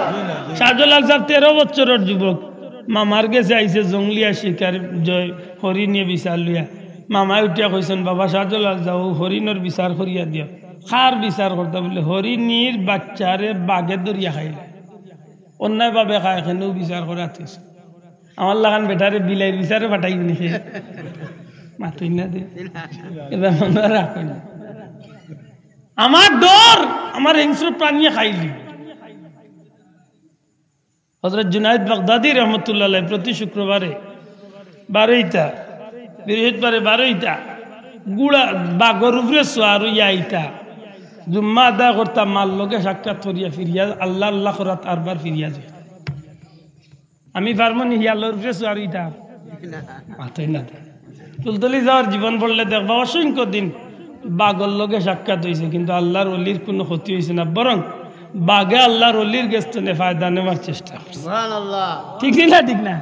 শাহজালাল সাব তেরো বছরর যুবক, মামার গেছে আইছে জংলিয়া শিকার, জয় হরিণে বিচার লইয়া। মামায় উঠিয়া কইছইন, "বাবা শাহজালাল, যাও হরিণর বিচার করিয়া দিও।" "কার বিচার করতা?" বলে, "হরিণীর বাচ্চারে বাঘে ধরিয়া খাইলে।" অন্যায়ভাবে খায়, কেনেও বিচার করাত গেছে। আমার লাখান বেটারে বিলাইর বিচারে পাঠাইবো নি? মাতইন না দে। এবার মনো রাখইন। আমার ডর, আমার হিংস্র প্রাণীয়ে খাইলি। হযরত জুনায়েদ বাগদাদি রহমতুল্লাহ আলাইহি প্রতি শুক্রবারে বারইতা, বৃহস্পতিবারে বারইতা, গুড়া বাঘর উপরে সোয়ার অইয়া আইতা। জুম্মা আদায় করতা, মার লগে সাক্ষাৎ করিয়া ফিরিয়া আল্লাহ আল্লাহ করাত আরবার ফিরিয়া যায়। আমি পারমু নি হিয়ালর উপরে চুয়ার অইতাম? মাতইন না। ফুলতলি যাওয়ার জীবন পড়লে দেখবা অসংখ্য দিন বাঘর লগে সাক্ষাৎ অইছে, কিন্তু আল্লাহর ওলির কুনু ক্ষতি অইছে না, বরং বাঘে আল্লাহর ওলির গেছ থনে ফায়দা নেওয়ার চেষ্টা করছে। সুবহানাল্লাহ। ঠিক নি না? ঠিক না?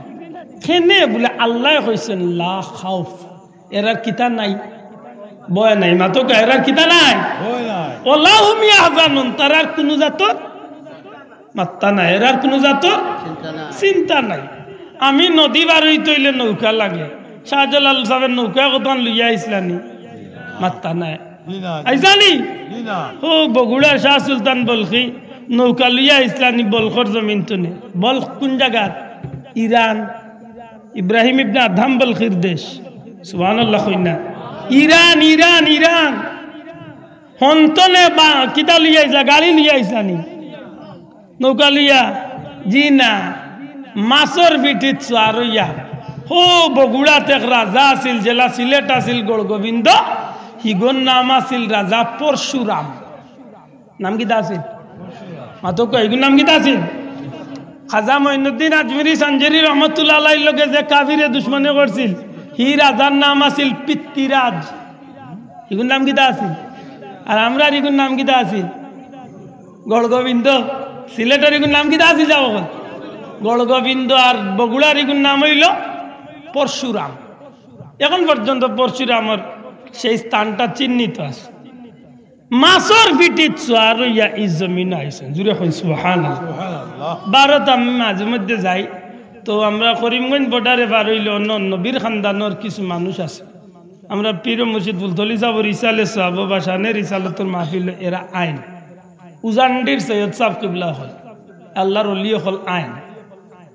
কেনে বুলে আল্লায় কইছইন, "লা খাউফ", এরার কিতা নাই, ভয় নাই। মাতউক্কা, এরার কিতা নাই? ভয় নাই। "ওয়ালা হুম ইয়াহজানুন", তারার কুনু জাতর মাত্তা নাই, এরার কুনু জাতর চিন্তা নাই। চিন্তা নাই। আমি নদী পার অইতে অইলে নৌকা লাগে। শাহজালাল সাহেবের নৌকা কতখান লইয়া আইছলা নি? মাত্তা নাই। জি না, জি। আইছলা নি? জি না। ও বগুড়ার শাহ সুলতান বলখি নৌকা লইয়া আইছলা নি বলখর জমিন থনে? বলখ কুন জাগাত? ইরান। ইব্রাহিম ইবনে আদহাম বলখির দেশ। সুবহানাল্লাহ কইন না। Iran, Iran, Iran. হনতনে বা কিতা লইয়া আইছলা? গাড়ি লইয়া আইছলা নি? নৌকা লইয়া? জি না। মাছর পিঠিত সওয়ার অইয়া। হো বগুড়াত এক রাজা আছিল, জেলা সিলেট আছিল, গড়গোবিন্দ। হিগুর নাম আছিল রাজা পরশুরাম। নাম কিতা আছিল? মাতউক্কা, হিগুর নাম কিতা আছিল? খাজা মঈনুদ্দিন আজমিরি সানজেরি রহমতুল্লাহ আলাইহির লগে যে কাফিরে দুশমনি করছিল, হি রাজার নাম আছিল পিতৃরাজ। হিগুর নাম কিতা আছিল? আর আমরার হিগুর নাম কিতা আছিল? গড়গোবিন্দ। সিলেটর হিগুর নাম কিতা আছিল যাও অখন? গড়গোবিন্দ। আর বগুড়ার হিগুর নাম অইলো পরশুরাম। অখন পর্যন্ত পরশুরামর সেই স্থানটা চিহ্নিত আছে। মাছর পিঠিত সওয়ার অইয়া ই জমিনো আইছইন। জুরে কইন সুবহানাল্লাহ। সুবহানাল্লাহ। ভারত আমি মাঝে মধ্যে যাই, তো আমরা করিমগঞ্জ বর্ডারে পার অইলে অন্য অন্য বীর খানদানর কিছু মানুষ আছে। আমরা পীর মুর্শিদ ফুলতলি সাবর ইসালে সওয়াব বা শানে রিসালতর মাহফিল, এরা আইন। উজানডির সৈয়দ সাব কিবলা অকল, আল্লাহর ওলি অকল আইন।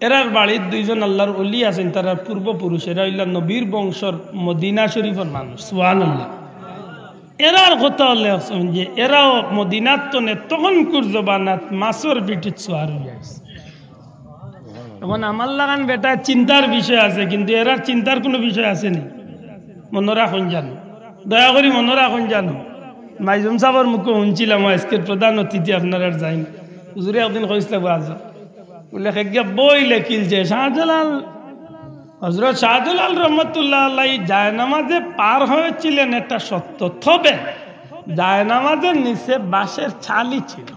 এরার বাড়িত দুইজন আল্লাহর ওলি আছইন, তারার পূর্বপুরুষ, এরা অইলা নবীর বংশর মদিনা শরীফর মানুষ। সুবহানাল্লাহ। এরার কথা অইলো অখন যে এরাও মদিনাত থনে তখনকুর জমানাত মাছর পিঠিত সওয়ার অইয়া আইছে। অখন আমার লাখান বেটার চিন্তার বিষয় আছে, কিন্তু এরার চিন্তার কুনু বিষয় আছে নি? মনো রাখইন জানো, দয়া করি মনো রাখইন জানো। মাইজুম সাবর মুখো হুনছিলাম, আইজকের প্রধান অতিথি আপনারার যাইন, হুজুরে একদিন কইছলা বাজে, বুলে, "হেগিয়া বই লেখিলছে, শাহজালাল, হযরত শাহজালাল রহমতুল্লাহ আলাইহি জায়নামাজে পার হয়েছিলেন, এটা সত্য, তবে জায়নামাজের নিচে বাঁশের ছালি ছিল।"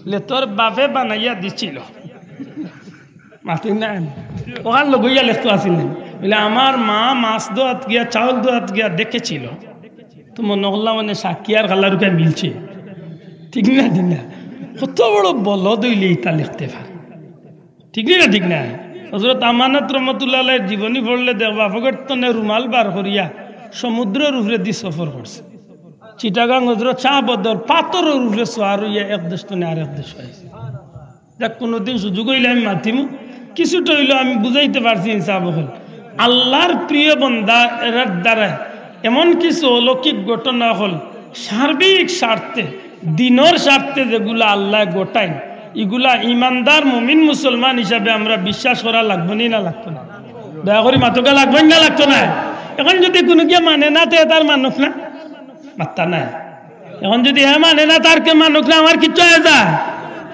লে তোর বাপে বানাইয়া দিছিল। মাতইন না। অখান লগইয়া লেখতো আছিল না। বুলে, "আমার মা মাছ ধোয়াত গিয়া, চাউল ধোয়াত গিয়া দেখেছিল।" তো মনো করলাম মানে সাক্ষী আর কালার উকা মিলছে। ঠিক না, ঠিক না? কত বড় বলদ অইলে ইতা লেখতে পারে। ঠিক নি না? ঠিক না? হযরত আমানত রহমতুল্লাহ আলাইহির জীবনী পড়লে দেখবা, পকেট থনে রুমাল বার করিয়া সমুদ্রর উপরেদি সফর করছে। চিটাগাং হযরত শাহ বদর পাথরর উপরে সওয়ার অইয়া এক দেশ থনে আরেক দেশ আইছে। যাক, কুনুদিন সুযোগ অইলে আমি মাতিমু, কিছুটা অইলেও আমি বুঝাইতে পারছি ইনসাফ অকল। আল্লাহর প্রিয় বন্দা এরার দ্বারা এমন কিছু অলৌকিক ঘটনা অকল সার্বিক স্বার্থে, দিনর স্বার্থে যেগুলা আল্লায় ঘটাইন, ইগুলা ইমানদার মুমিন মুসলমান হিসাবে আমরা বিশ্বাস করা লাগবো নি না লাগতো না? দয়া করি মাতউক্কা, লাগবো নি না লাগতো না? অখন যুদি কুনুগিয়ে মানে না, তে তার মানুষ না, মাত্তা নাই। অখন যুদি হে মানে না, তার কে মানুষ না, আমার কিচ্ছু আয় যায়?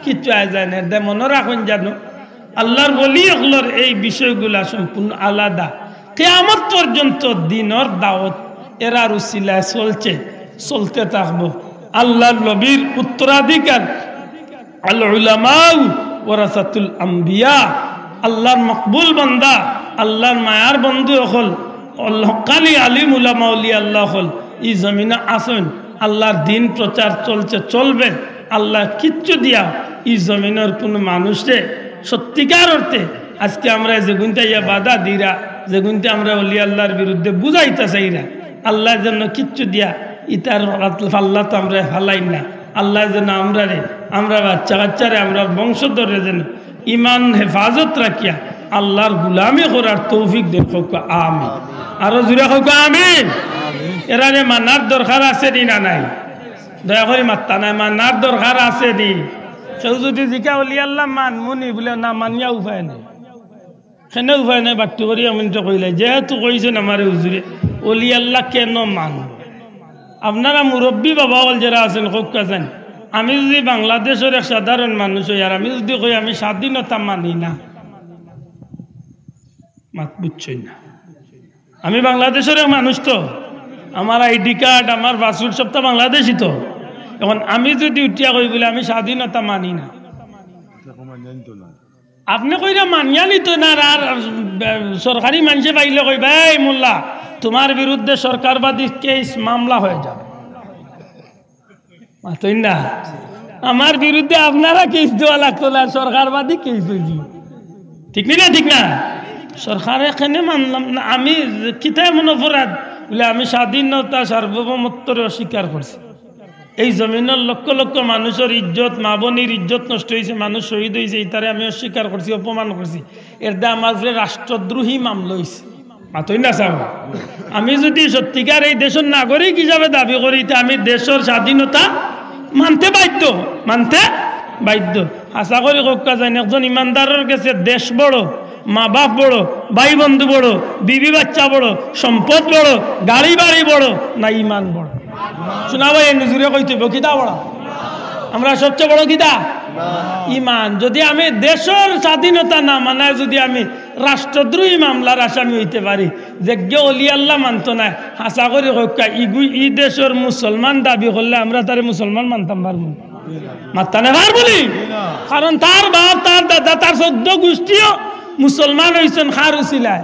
কিচ্ছু আয় যায় না। এরদায় মনো রাখইন জানো, আল্লাহর ওলি অকলর এই বিষয়গুলা সম্পূর্ণ আলাদা। কিয়ামত পর্যন্ত দিনর দাওয়াত এরার উসিলায় চলছে, চলতে থাকবো। আল্লাহর নবীর উত্তরাধিকার, আল উলামাউ ওয়ারাসাতুল আম্বিয়া, আল্লাহর মকবুল বান্দা, আল্লাহর মায়ার বন্ধু অকল, হক্কানি আলিম উলামা অলি আল্লাহ অকল ই জমিনো আছইন। আল্লাহর দিন প্রচার চলছে, চলবে। আল্লায় কিচ্ছু দিয়া ই জমিনর কুনু মানুষরে সত্যিকার অর্থে আইজকে আমরারে যেগুইন্তে ইয়া বাধা দিরা, যেগুইন্তে আমরারে অলি আল্লাহর বিরুদ্ধে বুঝাইতা চাইরা, আল্লায় যেন কিচ্ছু দিয়া ইতার ফাল্লাত আমরারে ফালাইন না। আল্লায় যেন আমরারে, আমরার বাচ্চা কাচ্চারে, আমরার বংশধররে যেন ইমান হেফাজত রাখিয়া আল্লাহর গুলামি করার তৌফিক দেইন, কউক্কা আমিন। আরো জুরে কউক্কা আমিন। এরারে মানার দরকার আছে নি না নাই? দয়া করি মাত্তা নাই, মানার দরকার আছে নি? কেউ যুদি জিকা, "অলি আল্লাহ মানমু নি?" বুলে, "না, মানিয়া উপায় নাই।" কেনে উপায় নাই? বাট্টি করি আমি তো কইলাই, যেহেতু কইছইন আমারে হুজুরে, অলি আল্লাহ কেনে মানবো? আপনারা মুরব্বী বাবা অকল যেরা আছইন, কউক্কা চাইন, আমি যুদি বাংলাদেশর এক সাধারণ মানুষ অই আর আমি যুদি কই আমি স্বাধীনতা মানি না, মাত বুঝছইন না। আমি বাংলাদেশর এক মানুষ তো, আমার আইডি কার্ড, আমার পাসপোর্ট সবতা বাংলাদেশি তো। এখন আমি যুদি উঠিয়া কই বুলে আমি স্বাধীনতা মানি না, আপনে কইরা মানিয়া নিতো না, আর, আর, আহ, সরকারি মানষে পাইলে কইবা, "এই মোল্লা, তুমার বিরুদ্ধে সরকারবাদী কেস মামলা হয়ে যাবে।" মাতইন না, আমার বিরুদ্ধে আপনারা কেস দেওয়া লাগতো না, সরকারবাদী কেস অইযিবো। ঠিক নি না? ঠিক না? সরকারে কেনে মানলাম না, আমি কিতা এমন অপরাধ? বুলে, "আমি স্বাধীনতা সার্বভৌমত্বরে অস্বীকার করছি।" এই জমিনর লক্ষ লক্ষ মানুষর ইজ্জত, মা বইনর ইজ্জত নষ্ট অইছে, মানুষ শহীদ অইছে, ইতারে আমি অস্বীকার করছি, অপমান করছি। এরদায় আমার উপরে রাষ্ট্রদ্রোহী মামলা অইছে। মাতইন না সাব। আমি যুদি সত্যিকার এই দেশর নাগরিক হিসাবে দাবি করি, তে আমি দেশর স্বাধীনতা মানতে বাধ্য, মানতে বাধ্য। আশা করি কউক্কা চাইন, একজন ইমানদারর গেছে দেশ বড়, মা বাপ বড়, ভাই বন্ধু বড়, বিবি বাচ্চা বড়, সম্পদ বড়, গাড়ি বাড়ি বড়, না ইমান বড়? শুনা ভাই, এই জুরে কইতে অইবো, কিতা বড়? আমরা সবচেয়ে বড় কিতা? ইমান। যুদি আমি দেশর স্বাধীনতা না মানায় যুদি আমি রাষ্ট্রদ্রোহী মামলার আসামি অইতে পারি, যেগিয়ে অলি আল্লাহ মানতো নায়, আশা করি কউক্কা, ইগু-, ই দেশর মুসলমান দাবি করলে আমরা তারে মুসলমান মানতাম পারমু? মাততা নায় পারমু নি? কারণ তার বাপ, তার দাদা, তার চৌদ্দ গুষ্টিও মুসলমান অইছইন কার উছিলায়?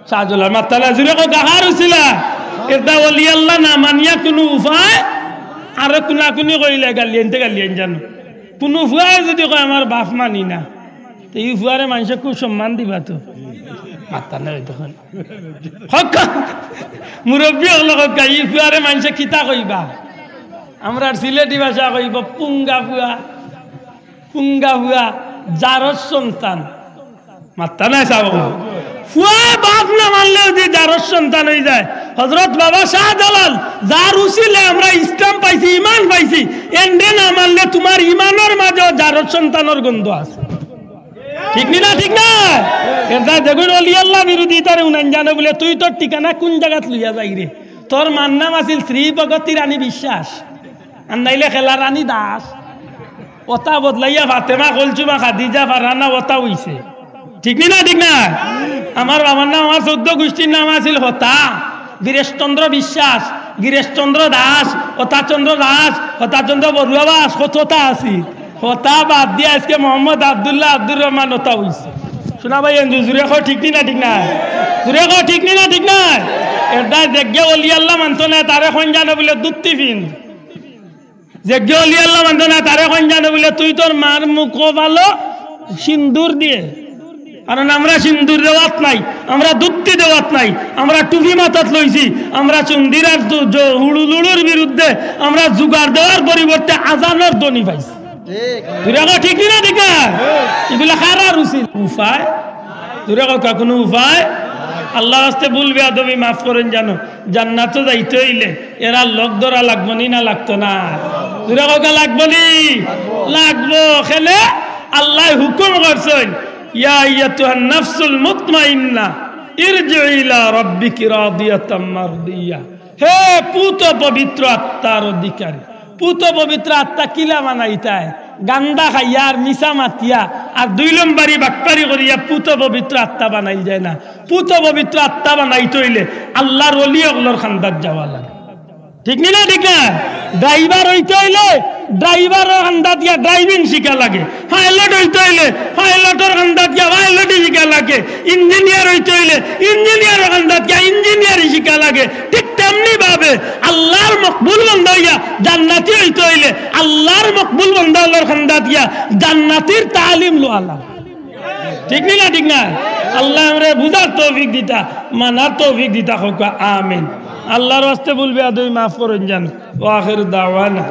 শাহজালাল। মাততা নায়, জুরে কউক্কা, কার উছিলায়? এরদায় অলি আল্লাহ না মানিয়া কুনু উপায়, আরো কুনাকুনি করিলে গালিয়াইনতে গালিয়াইন জানো। কুনু ফুয়ায় যুদি কয়, "আমার বাপ মানি না", তে ই ফুয়ারে মানষে খুব সম্মান দিবা তো। মাততা নায় অই তখন। কউক্কা, মুরব্বী অকল কউক্কা, ই ফুয়ারে মানষে কিতা কইবা? আমরার সিলেটি ভাষা কইবো, "পুঙ্গা ফুয়া, পুঙ্গা ফুয়া, জারর সন্তান।" মাততা নায় সাব। ফুয়ায় বাপ না মানলেও যে জারর সন্তান অইযায়। হযরত বাবা শাহজালাল, যার উছিলায় আমরা ইসলাম পাইছি, ইমান পাইছি, এনরে না মানলে তুমার ইমানর মাঝেও জারর সন্তানর গন্ধ আছে। ঠিক নি না? ঠিক না? এরদায় যেগুন অলি আল্লাহ বিরোধী তারে উনাইন জানো বুলে, "তুই তোর ঠিকানা কুন জাগাত লইয়া যাইরে? তোর মার নাম আছিল শ্রী ভগতী রানী বিশ্বাস।" আর নাইলে খেলা রানী দাস। অতা বদলাইয়া ফাতেমা, কলসুমা, খাদিজা, ফারহানা অতা অইছে। ঠিক নি না? ঠিক না? আমার বাবার নাম, আমার চৌদ্দ গুষ্টির নাম আছিল হতা, বীরেশচন্দ্র বিশ্বাস, গিরেশচন্দ্র দাস, হতাচন্দ্র দাস, হতাচন্দ্র বড়ুয়া বাস, কততা আছিল। হতা বাদ দিয়া আইজকে মোহাম্মদ আব্দুল্লাহ, আব্দুর রহমান হতা অইছে। শুনা ভাই, এন্দু জুরে কও, ঠিক নি না? ঠিক না? জুরে কও, ঠিক নি না? ঠিক না? এরদায় যেগিয়ে অলি আল্লাহ মানতো নায়, তারে কইন জানো বুলে দুত্তি ফিন। যেগিয়ে অলি আল্লাহ মানতো নায়, তারে কইন জানো বুলে, "তুই তোর মার মুখো ভালো সিন্দুর দিয়ে।" কারণ আমরা সিন্দুর দেওয়াত নাই, আমরা দুত্তি দেওয়াত নাই, আমরা টুপি মাথাত লইছি, আমরা চুন্দির আর জু-, জু-, হুড়ুলুড়ুর বিরুদ্ধে আমরা জুগার দেওয়ার পরিবর্তে আজানর ধ্বনি পাইছি। জুরে কও, ঠিক নি না? ঠিক না? ইগুলা কারার উছিল? উপায়? জুরে কও, কুনু উপায়? আল্লাহর ওয়াস্তে ভুল বেয়াদবি মাফ করইন জানো। জান্নাতো যাইতে অইলে এরার লগ ধরা লাগবো নি না লাগতো না? জুরে কও, লাগবো নি? লাগবো। কেনে? আল্লায় হুকুম করছইন, "ইয়া আইয়াতুহান নাফসুল মুতমাইন্না, ইরজিই ইলা রাব্বিকি রাদিয়াতাম মারদিয়া।" হে পুত পবিত্র আত্মার অধিকারী, পুত পবিত্র আত্মা কিলা বানাইতায়? গান্দা খাইয়া আর মিছা মাতিয়া আর দুই নম্বরি বাটপারি করিয়া পুত পবিত্র আত্মা বানাইল যায় না। পুত পবিত্র আত্মা বানাইতে অইলে আল্লাহর ওলি অকলর কান্দাত যাওয়া লাগে। ঠিক নি না? ঠিক না? ড্রাইভার অইতে অইলে ড্রাইভারর কান্দাত গিয়া ড্রাইভিং শিখা লাগে। পাইলট অইতে অইলে পাইলটর কান্দাত গিয়া পাইলটি শিখা লাগে। ইঞ্জিনিয়ার অইতে অইলে ইঞ্জিনিয়ারর কান্দাত গিয়া ইঞ্জিনিয়ারি শিখা লাগে। ঠিক তেমনি ভাবে আল্লাহর মকবুল বান্দা অইয়া জান্নাতি অইতে অইলে আল্লাহর মকবুল বান্দা অকলর কান্দাত গিয়া জান্নাতির তালিম লওয়া লাগে। ঠিক নি না? ঠিক না? আল্লায় আমরারে বুঝার তৌফিক দিতা, মানার তৌফিক দিতা, কউক্কা আমিন। আল্লাহর ওয়াস্তে ভুল বেয়াদবি মাফ করইন জানো। ওয়া আখিরু দাওয়ানা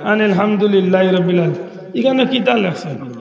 আনিল হামদুলিল্লাহি রাব্বিল আলামিন। ইখানো কিতা লেখছইন?